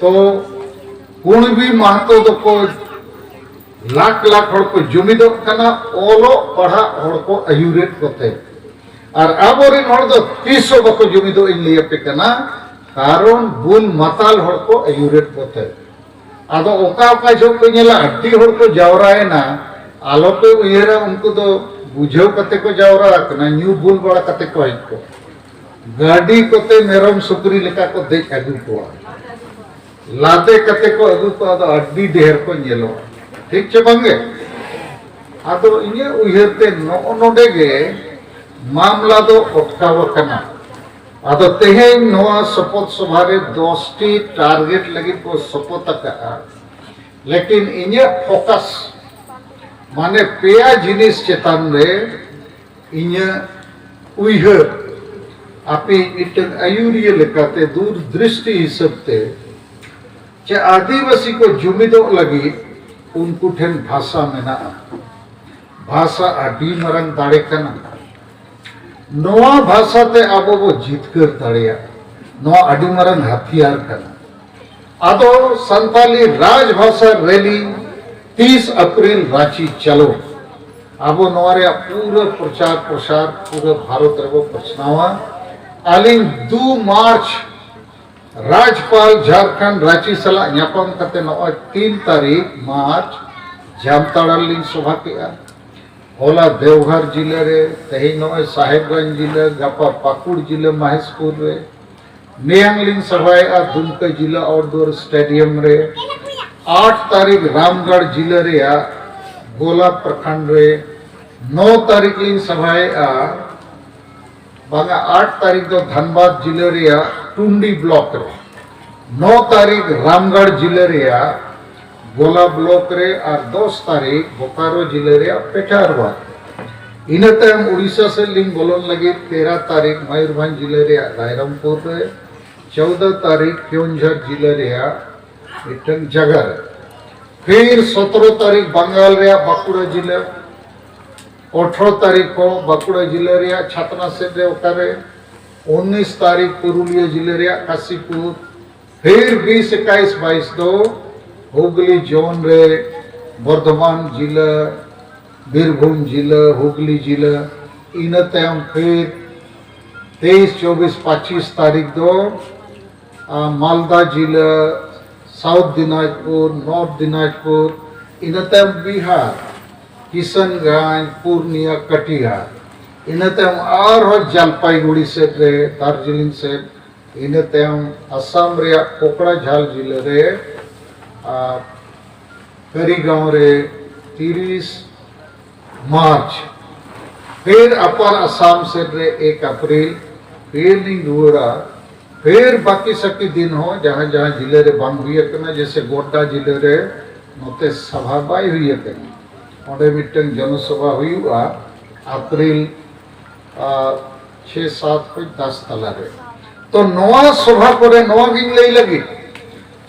ᱛᱚ ᱠᱩᱬᱵᱤ ᱢᱟᱦᱟᱛᱚ ᱫᱚᱠᱚ ᱞᱟᱠᱷ ᱞᱟᱠᱷ ᱦᱚᱲ ᱠᱚ ᱡᱩᱢᱤᱫᱚᱜ ᱠᱟᱱᱟ, ᱚᱞᱚᱜ ᱯᱟᱲᱦᱟᱜ ᱦᱚᱲ ᱠᱚ ᱟᱹᱭᱩᱨᱮᱫ ᱠᱚᱛᱮ᱾ ᱟᱨ ᱟᱵᱚᱨᱮᱱ ᱦᱚᱲ ᱫᱚ ᱛᱤᱥ ᱦᱚᱸ ᱵᱟᱠᱚ ᱡᱩᱢᱤᱫᱚᱜ, ᱤᱧ ᱞᱟᱹᱭ ᱟᱯᱮ ᱠᱟᱱᱟ, ᱠᱟᱨᱚᱱ ᱵᱩᱞ ᱢᱟᱛᱟᱞ ᱦᱚᱲ ᱠᱚ ᱟᱹᱭᱩᱨᱮᱫ ᱠᱚᱛᱮ᱾ ᱟᱫᱚ ᱚᱠᱟ ᱚᱠᱟ ᱡᱚᱦᱚᱜ ᱯᱮ ᱧᱮᱞᱟ, ᱟᱹᱰᱤ ᱦᱚᱲ ᱠᱚ ᱡᱟᱣᱨᱟᱭᱮᱱᱟ, ᱟᱞᱚᱯᱮ ᱩᱭᱦᱟᱹᱨᱟ ᱩᱱᱠᱩ ᱫᱚ ᱵᱩᱡᱷᱟᱹᱣ ᱠᱟᱛᱮ ᱠᱚ ᱡᱟᱣᱨᱟ ᱟᱠᱟᱱᱟ, ᱧᱩ ᱵᱩᱞ ᱵᱟᱲᱟ ᱠᱟᱛᱮ ᱠᱚ ᱦᱮᱡ ᱠᱚᱜᱼᱟ᱾ ᱜᱟᱹᱰᱤ ᱠᱚᱛᱮ ᱢᱮᱨᱚᱢ ᱥᱩᱠᱨᱤ ᱞᱮᱠᱟ ᱠᱚ ᱫᱮᱡ ᱟᱹᱜᱩ ᱠᱚᱣᱟ, ᱞᱟᱫᱮ ᱠᱟᱛᱮ ᱠᱚ ᱟᱹᱜᱩ ᱠᱚᱣᱟ, ᱟᱫᱚ ᱟᱹᱰᱤ ᱰᱷᱮᱨ ᱠᱚ ᱧᱮᱞᱚᱜᱼᱟ᱾ ᱴᱷᱤᱠ ᱪᱮ ᱵᱟᱝᱜᱮ? ᱟᱫᱚ ᱤᱧᱟᱹᱜ ᱩᱭᱦᱟᱹᱨ ᱛᱮ ᱱᱚᱜᱼᱚ ᱱᱚᱰᱮ ᱜᱮ ᱢᱟᱢᱞᱟ ᱫᱚ ᱚᱴᱠᱟᱣ ᱟᱠᱟᱱᱟ᱾ ᱟᱫᱚ ᱛᱮᱦᱮᱧ ᱱᱚᱣᱟ ᱥᱚᱯᱚᱫ ᱥᱚᱵᱷᱟ ᱨᱮ ᱫᱚᱥ ᱴᱤ ᱴᱟᱨᱜᱮᱴ ᱞᱟᱹᱜᱤᱫ ᱠᱚ ᱥᱚᱯᱚᱫ ᱟᱠᱟᱫᱼᱟ, ᱞᱮᱠᱤᱱ ᱤᱧᱟᱹᱜ ᱯᱷᱳᱠᱟᱥ ᱢᱟᱱᱮ ᱯᱮᱭᱟ ᱡᱤᱱᱤᱥ ᱪᱮᱛᱟᱱ ᱨᱮ ᱤᱧᱟᱹᱜ ᱩᱭᱦᱟᱹᱨ, ᱟᱯᱮ ᱢᱤᱫᱴᱟᱝ ᱟᱹᱭᱩᱨᱤᱭᱟᱹ ᱞᱮᱠᱟᱛᱮ ᱫᱩᱨ ᱫᱨᱤᱥᱴᱤ ᱦᱤᱥᱟᱹᱵ ᱛᱮ, ᱪᱮ ᱟᱹᱫᱤᱵᱟᱹᱥᱤ ᱠᱚ ᱡᱩᱢᱤᱫᱚᱜ ᱞᱟᱹᱜᱤᱫ ᱩᱱᱠᱩ ᱴᱷᱮᱱ ᱵᱷᱟᱥᱟ ᱢᱮᱱᱟᱜᱼᱟ᱾ ᱵᱷᱟᱥᱟ ᱟᱹᱰᱤ ᱢᱟᱨᱟᱝ ᱫᱟᱲᱮ ᱠᱟᱱᱟ᱾ ᱱᱚᱣᱟ ᱵᱷᱟᱥᱟ ᱛᱮ ᱟᱵᱚ ᱵᱚ ᱡᱤᱛᱠᱟᱹᱨ ᱫᱟᱲᱮᱭᱟᱜᱼᱟ᱾ ᱱᱚᱣᱟ ᱟᱹᱰᱤ ᱢᱟᱨᱟᱝ ᱦᱟᱛᱤᱭᱟᱨ ᱠᱟᱱᱟ᱾ ᱟᱫᱚ ᱥᱟᱱᱛᱟᱞᱤ ᱨᱟᱡᱽ ᱵᱷᱟᱥᱟ ᱨᱮᱞᱤ ᱛᱤᱥ ᱮᱯᱨᱤᱞ ᱨᱟᱸᱪᱤ ᱪᱟᱞᱚ᱾ ᱟᱵᱚ ᱱᱚᱣᱟ ᱨᱮᱭᱟᱜ ᱯᱩᱨᱟᱹ ᱯᱨᱚᱪᱟᱨ ᱯᱨᱚᱥᱟᱨ ᱯᱩᱨᱟᱹ ᱵᱷᱟᱨᱚᱛ ᱨᱮᱵᱚ ᱯᱟᱥᱱᱟᱣᱟ᱾ ᱟᱹᱞᱤᱧ ᱫᱩ ᱢᱟᱨᱪ ᱨᱟᱡᱽᱯᱟᱞ ᱡᱷᱟᱲᱠᱷᱚᱸᱰ ᱨᱟᱸᱪᱤ ᱥᱟᱞᱟᱜ ᱧᱟᱯᱟᱢ ᱠᱟᱛᱮ ᱱᱚᱜᱼᱚᱭ ᱛᱤᱱ ᱛᱟᱹᱨᱤᱠᱷ ᱢᱟᱨᱪ ᱡᱟᱢᱛᱟᱲᱟ ᱨᱮᱞᱤᱧ ᱥᱚᱵᱷᱟ ᱠᱮᱜᱼᱟ᱾ ᱦᱚᱞᱟ ᱫᱮᱣᱜᱷᱚᱨ ᱡᱤᱞᱟᱹ ᱨᱮ, ᱛᱮᱦᱮᱧ ᱱᱚᱜᱼᱚᱭ ᱥᱟᱦᱮᱵᱽᱜᱚᱸᱡᱽ ᱡᱤᱞᱟᱹ, ᱜᱟᱯᱟ ᱯᱟᱹᱠᱩᱲ ᱡᱤᱞᱟᱹ ᱢᱟᱦᱮᱥᱯᱩᱨ ᱨᱮ, ᱢᱮᱭᱟᱝ ᱞᱤᱧ ᱥᱚᱵᱷᱟᱭᱮᱜᱼᱟ ᱫᱩᱢᱠᱟᱹ ᱡᱤᱞᱟᱹ ᱟᱣᱴᱰᱳᱨ ᱥᱴᱮᱰᱤᱭᱟᱢ ᱨᱮ, ᱟᱴ ᱛᱟᱹᱨᱤᱠᱷ ᱨᱟᱢᱜᱚᱲ ᱡᱤᱞᱟᱹ ᱨᱮᱭᱟᱜ ᱜᱳᱞᱟ ᱯᱨᱚᱠᱷᱚᱸᱰ ᱨᱮ, ᱱᱚ ᱛᱟᱹᱨᱤᱠᱷ ᱞᱤᱧ ᱥᱚᱵᱷᱟᱭᱮᱜᱼᱟ ᱵᱟᱝᱟ, ᱟᱴ ᱛᱟᱹᱨᱤᱠᱷ ᱫᱚ ᱫᱷᱟᱱᱵᱟᱫᱽ ᱡᱤᱞᱟᱹ ᱨᱮᱭᱟᱜ ᱴᱩᱱᱰᱤ ᱵᱞᱚᱠ ᱨᱮ, ᱱᱚ ᱛᱟᱹᱨᱤᱠᱷ ᱨᱟᱢᱜᱟᱲ ᱡᱤᱞᱟᱹ ᱨᱮᱭᱟᱜ ᱜᱳᱞᱟ ᱵᱞᱚᱠ ᱨᱮ, ᱟᱨ ᱫᱚᱥ ᱛᱟᱹᱨᱤᱠᱷ ᱵᱳᱠᱟᱨᱳ ᱡᱤᱞᱟᱹ ᱨᱮᱭᱟᱜ ᱯᱮᱴᱷᱟᱨᱣᱟᱛ᱾ ᱤᱱᱟᱹ ᱛᱟᱭᱚᱢ ᱩᱲᱤᱥᱥᱟ ᱥᱮᱫ ᱞᱤᱧ ᱵᱚᱞᱚᱱ ᱞᱟᱹᱜᱤᱫ ᱛᱮᱨᱟ ᱛᱟᱹᱨᱤᱠᱷ ᱢᱚᱭᱩᱨᱵᱷᱚᱸᱡᱽ ᱡᱤᱞᱟᱹ ᱨᱮᱭᱟᱜ ᱨᱟᱭᱨᱚᱝᱯᱩᱨ ᱨᱮ, ᱪᱳᱣᱫᱟ ᱛᱟᱹᱨᱤᱠᱷ ᱠᱮᱣᱚᱱᱡᱷᱚᱨ ᱡᱤᱞᱟᱹ ᱨᱮᱭᱟᱜ ᱢᱤᱫᱴᱟᱝ ᱡᱟᱭᱜᱟ ᱨᱮ, ᱯᱷᱤᱨ ᱥᱚᱛᱨᱚ ᱛᱟᱹᱨᱤᱠᱷ ᱵᱟᱝᱜᱟᱞ ᱨᱮᱭᱟᱜ ᱵᱟᱸᱠᱩᱲᱟ ᱡᱤᱞᱟᱹ, ᱟᱴᱷᱨᱚ ᱛᱟᱹᱨᱤᱠᱷ ᱦᱚᱸ ᱵᱟᱸᱠᱩᱲᱟ ᱡᱤᱞᱟᱹ ᱨᱮᱭᱟᱜ ᱪᱷᱟᱛᱱᱟ ᱥᱮᱫ ᱨᱮ ᱚᱠᱟᱨᱮ, ᱩᱱᱤᱥ ᱛᱟᱹᱨᱤᱠᱷ ᱯᱩᱨᱩᱞᱤᱭᱟᱹ ᱡᱤᱞᱟᱹ ᱨᱮᱭᱟᱜ ᱠᱟᱥᱤᱯᱩᱨ, ᱯᱷᱤᱨ ᱵᱤᱥ ᱮᱠᱟᱭᱤᱥ ᱵᱟᱭᱤᱥ ᱫᱚ ᱦᱩᱜᱽᱞᱤ ᱡᱳᱱ ᱨᱮ ᱵᱚᱨᱫᱷᱚᱢᱟᱱ ᱡᱤᱞᱟᱹ, ᱵᱤᱨᱵᱷᱩᱢ ᱡᱤᱞᱟᱹ, ᱦᱩᱜᱽᱞᱤ ᱡᱤᱞᱟᱹ, ᱤᱱᱟᱹ ᱛᱟᱭᱚᱢ ᱯᱷᱤᱨ ᱛᱮᱭᱤᱥ, ᱪᱚᱵᱵᱤᱥ, ᱯᱚᱸᱪᱤᱥ ᱛᱟᱹᱨᱤᱠᱷ ᱫᱚ ᱟᱨ ᱢᱟᱞᱫᱟ ᱡᱤᱞᱟᱹ, ᱥᱟᱣᱩᱛᱷ ᱫᱤᱱᱟᱡᱽᱯᱩᱨ, ᱱᱚᱨᱛᱷ ᱫᱤᱱᱟᱡᱽᱯᱩᱨ, ᱤᱱᱟᱹ ᱛᱟᱭᱚᱢ ᱵᱤᱦᱟᱨ, ᱠᱤᱥᱟᱱᱜᱚᱸᱡᱽ, ᱯᱩᱨᱱᱤᱭᱟ, ᱠᱟᱴᱤᱦᱟᱨ, ᱤᱱᱟᱹ ᱛᱟᱭᱚᱢ ᱟᱨᱦᱚᱸ ᱡᱟᱞᱯᱟᱭᱜᱩᱲᱤ ᱥᱮᱫ ᱨᱮ, ᱫᱟᱨᱡᱤᱞᱤᱝ ᱥᱮᱫ, ᱤᱱᱟᱹ ᱛᱟᱭᱚᱢ ᱟᱥᱟᱢ ᱨᱮᱭᱟᱜ ᱠᱳᱠᱲᱟᱡᱷᱟᱞ ᱡᱤᱞᱟᱹ ᱨᱮ, ᱟᱨ ᱠᱟᱨᱤᱜᱟᱸᱣ ᱨᱮ ᱛᱤᱨᱤᱥ ᱢᱟᱨᱪ, ᱯᱷᱤᱨ ᱟᱯᱟᱨ ᱟᱥᱟᱢ ᱥᱮᱫ ᱨᱮ ᱮᱠ ᱟᱯᱨᱤᱞ, ᱯᱷᱤᱨ ᱞᱤᱧ ᱨᱩᱣᱟᱹᱲᱟ᱾ ᱯᱷᱤᱨ ᱵᱟᱹᱠᱤ ᱥᱟᱹᱠᱤ ᱫᱤᱱ ᱦᱚᱸ ᱡᱟᱦᱟᱸ ᱡᱟᱦᱟᱸ ᱡᱤᱞᱟᱹ ᱨᱮ ᱵᱟᱝ ᱦᱩᱭ ᱟᱠᱟᱱᱟ, ᱡᱮᱭᱥᱮ ᱜᱳᱰᱰᱟ ᱡᱤᱞᱟᱹ ᱨᱮ ᱱᱚᱛᱮ ᱥᱟᱵᱷᱟ ᱵᱟᱭ ᱦᱩᱭ ᱟᱠᱟᱱᱟ, ᱚᱸᱰᱮ ᱢᱤᱫᱴᱟᱝ ᱡᱚᱱᱚᱥᱚᱵᱷᱟ ᱦᱩᱭᱩᱜᱼᱟ ᱟᱯᱨᱤᱞ ᱟᱨ ᱪᱷᱮ ᱥᱟᱛ ᱠᱷᱚᱱ ᱫᱟᱥ ᱛᱟᱞᱟ ᱨᱮ᱾ ᱛᱚ ᱱᱚᱣᱟ ᱥᱚᱵᱷᱟ ᱠᱚᱨᱮ ᱱᱚᱣᱟ ᱜᱤᱧ ᱞᱟᱹᱭ ᱞᱟᱹᱜᱤᱫ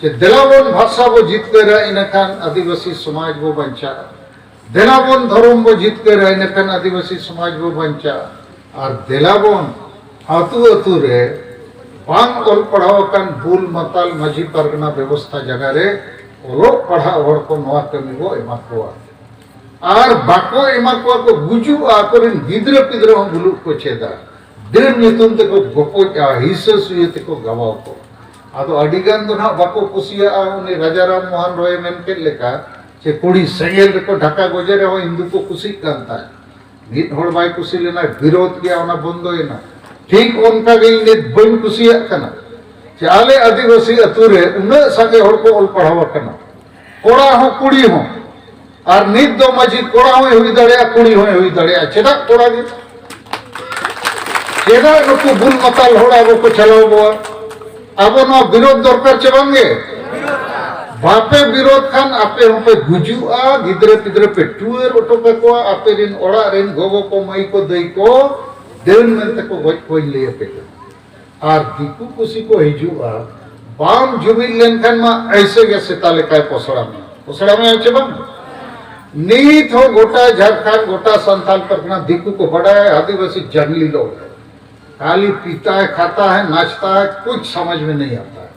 ᱡᱮ ᱫᱮᱞᱟ ᱵᱚᱱ ᱵᱷᱟᱥᱟ ᱵᱚ ᱡᱤᱛᱠᱟᱹᱨᱟ, ᱤᱱᱟᱹᱠᱷᱟᱱ ᱟᱹᱫᱤᱵᱟᱹᱥᱤ ᱥᱚᱢᱟᱡᱽ ᱵᱚ ᱵᱟᱧᱪᱟᱜᱼᱟ᱾ ᱫᱮᱞᱟ ᱵᱚᱱ ᱫᱷᱚᱨᱚᱢ ᱵᱚ ᱡᱤᱛᱠᱟᱹᱨᱟ, ᱤᱱᱟᱹᱠᱷᱟᱱ ᱟᱹᱫᱤᱵᱟᱹᱥᱤ ᱥᱚᱢᱟᱡᱽ ᱵᱚ ᱵᱟᱧᱪᱟᱜᱼᱟ᱾ ᱟᱨ ᱫᱮᱞᱟ ᱵᱚᱱ ᱟᱹᱛᱩ ᱟᱹᱛᱩ ᱨᱮ ᱵᱟᱝ ᱚᱞ ᱯᱟᱲᱦᱟᱣ ᱟᱠᱟᱱ ᱵᱩᱞ ᱢᱟᱛᱟᱞ ᱢᱟᱹᱡᱷᱤ ᱯᱟᱨᱜᱟᱱᱟ ᱵᱮᱵᱚᱥᱛᱷᱟ ᱡᱟᱭᱜᱟ ᱨᱮ ᱚᱞᱚᱜ ᱯᱟᱲᱦᱟᱜ ᱦᱚᱲ ᱠᱚ ᱱᱚᱣᱟ ᱠᱟᱹᱢᱤ ᱵᱚ ᱮᱢᱟ ᱠᱚᱣᱟ᱾ ᱟᱨ ᱵᱟᱠᱚ ᱮᱢᱟ ᱠᱚᱣᱟ ᱠᱚ ᱜᱩᱡᱩᱜᱼᱟ, ᱟᱠᱚᱨᱮᱱ ᱜᱤᱫᱽᱨᱟᱹ ᱯᱤᱫᱽᱨᱟᱹ ᱦᱚᱸ ᱵᱩᱞᱩᱜ ᱠᱚ ᱪᱮᱫᱟ᱾ ᱰᱟᱹᱱ ᱧᱩᱛᱩᱢ ᱛᱮᱠᱚ ᱜᱚᱯᱚᱡᱼᱟ, ᱦᱤᱥᱟᱹ ᱥᱩᱭᱟᱹ ᱛᱮᱠᱚ ᱜᱟᱵᱟᱣ ᱠᱚᱣᱟ᱾ ᱟᱫᱚ ᱟᱹᱰᱤ ᱜᱟᱱ ᱫᱚ ᱱᱟᱦᱟᱜ ᱵᱟᱠᱚ ᱠᱩᱥᱤᱭᱟᱜᱼᱟ, ᱩᱱᱤ ᱨᱟᱡᱟ ᱨᱟᱢ ᱢᱳᱦᱚᱱ ᱨᱚᱭᱮ ᱢᱮᱱ ᱠᱮᱫ ᱞᱮᱠᱟ, ᱪᱮ ᱠᱩᱲᱤ ᱥᱮᱸᱜᱮᱞ ᱨᱮᱠᱚ ᱰᱷᱟᱠᱟ ᱜᱚᱡᱮ ᱨᱮᱦᱚᱸ ᱦᱤᱱᱫᱩ ᱠᱚ ᱠᱩᱥᱤᱜ ᱠᱟᱱ ᱛᱟᱦᱮᱸᱫ᱾ ᱢᱤᱫ ᱦᱚᱲ ᱵᱟᱭ ᱠᱩᱥᱤ ᱞᱮᱱᱟ, ᱵᱤᱨᱳᱫᱷ ᱜᱮᱭᱟ, ᱚᱱᱟ ᱵᱚᱱᱫᱚᱭᱮᱱᱟ᱾ ᱴᱷᱤᱠ ᱚᱱᱠᱟ ᱜᱮ ᱤᱧ ᱱᱤᱛ ᱵᱟᱹᱧ ᱠᱩᱥᱤᱭᱟᱜ ᱠᱟᱱᱟ ᱡᱮ ᱟᱞᱮ ᱟᱹᱫᱤᱵᱟᱹᱥᱤ ᱟᱹᱛᱩ ᱨᱮ ᱩᱱᱟᱹᱜ ᱥᱟᱸᱜᱮ ᱦᱚᱲ ᱠᱚ ᱚᱞ ᱯᱟᱲᱦᱟᱣ ᱟᱠᱟᱱᱟ, ᱠᱚᱲᱟ ᱦᱚᱸ ᱠᱩᱲᱤ ᱦᱚᱸ, ᱟᱨ ᱱᱤᱛ ᱫᱚ ᱢᱟᱹᱡᱷᱤ ᱠᱚᱲᱟ ᱦᱚᱸᱭ ᱦᱩᱭ ᱫᱟᱲᱮᱭᱟᱜᱼᱟ, ᱠᱩᱲᱤ ᱦᱚᱸᱭ ᱦᱩᱭ ᱫᱟᱲᱮᱭᱟᱜᱼᱟ᱾ ᱪᱮᱫᱟᱜ ᱠᱚᱲᱟ ᱜᱮ? ᱪᱮᱫᱟᱜ ᱱᱩᱠᱩ ᱵᱩᱞ ᱢᱟᱛᱟᱞ ᱦᱚᱲ ᱟᱵᱚ ᱠᱚ ᱪᱟᱞᱟᱣ ᱵᱚᱣᱟ? ᱟᱵᱚ ᱱᱚᱣᱟ ᱵᱤᱨᱳᱫᱷ ᱫᱚᱨᱠᱟᱨ ᱪᱮ ᱵᱟᱝ ᱜᱮ? ᱵᱟᱯᱮ ᱵᱤᱨᱳᱫᱷ ᱠᱷᱟᱱ ᱟᱯᱮ ᱦᱚᱸᱯᱮ ᱜᱩᱡᱩᱜᱼᱟ, ᱜᱤᱫᱽᱨᱟᱹ ᱯᱤᱫᱽᱨᱟᱹ ᱯᱮ ᱴᱩᱣᱟᱹᱨ ᱦᱚᱴᱚ ᱠᱟᱠᱚᱣᱟ, ᱟᱯᱮ ᱨᱤᱱ ᱚᱲᱟᱜ ᱨᱤᱱ ᱜᱚᱜᱚ ᱠᱚ, ᱢᱟᱹᱭ ᱠᱚ, ᱫᱟᱹᱭ ᱠᱚ ᱰᱟᱹᱱ ᱢᱮᱱᱛᱮ ᱠᱚ ᱜᱚᱡ ᱠᱚᱣᱟᱧ ᱞᱟᱹᱭ ᱟᱯᱮ ᱠᱟᱱᱟ᱾ ᱟᱨ ᱫᱤᱠᱩ ᱯᱩᱥᱤ ᱠᱚ ᱦᱤᱡᱩᱜᱼᱟ, ᱵᱟᱢ ᱡᱩᱢᱤᱫ ᱞᱮᱱᱠᱷᱟᱱ ᱢᱟ ᱮᱭᱥᱮ ᱜᱮ ᱥᱮᱛᱟ ᱞᱮᱠᱟᱭ ᱯᱚᱥᱲᱟ ᱢᱮᱭᱟ᱾ ᱯᱚᱥᱲᱟ ᱢᱮᱭᱟ ᱪᱮ ᱵᱟᱝ? ᱱᱤᱛ ᱦᱚᱸ ᱜᱚᱴᱟ ᱡᱷᱟᱲᱠᱷᱚᱸᱰ, ᱜᱚᱴᱟ ᱥᱟᱱᱛᱟᱞ ᱯᱟᱨᱜᱟᱱᱟ ᱫᱤᱠᱩ ᱠᱚ ᱵᱟᱰᱟᱭᱟ, ᱟᱹᱫᱤᱵᱟᱹᱥᱤ ᱡᱟᱝᱞᱤ ᱞᱚ ᱠᱷᱟᱹᱞᱤ ᱯᱤᱛᱟ ᱦᱮ, ᱠᱷᱟᱛᱟ ᱦᱮ, ᱱᱟᱪᱛᱟ ᱦᱮ, ᱠᱩᱪ ᱥᱟᱢᱟᱡᱽ ᱢᱮ ᱱᱟᱦᱤ ᱟᱛᱟ ᱦᱮ᱾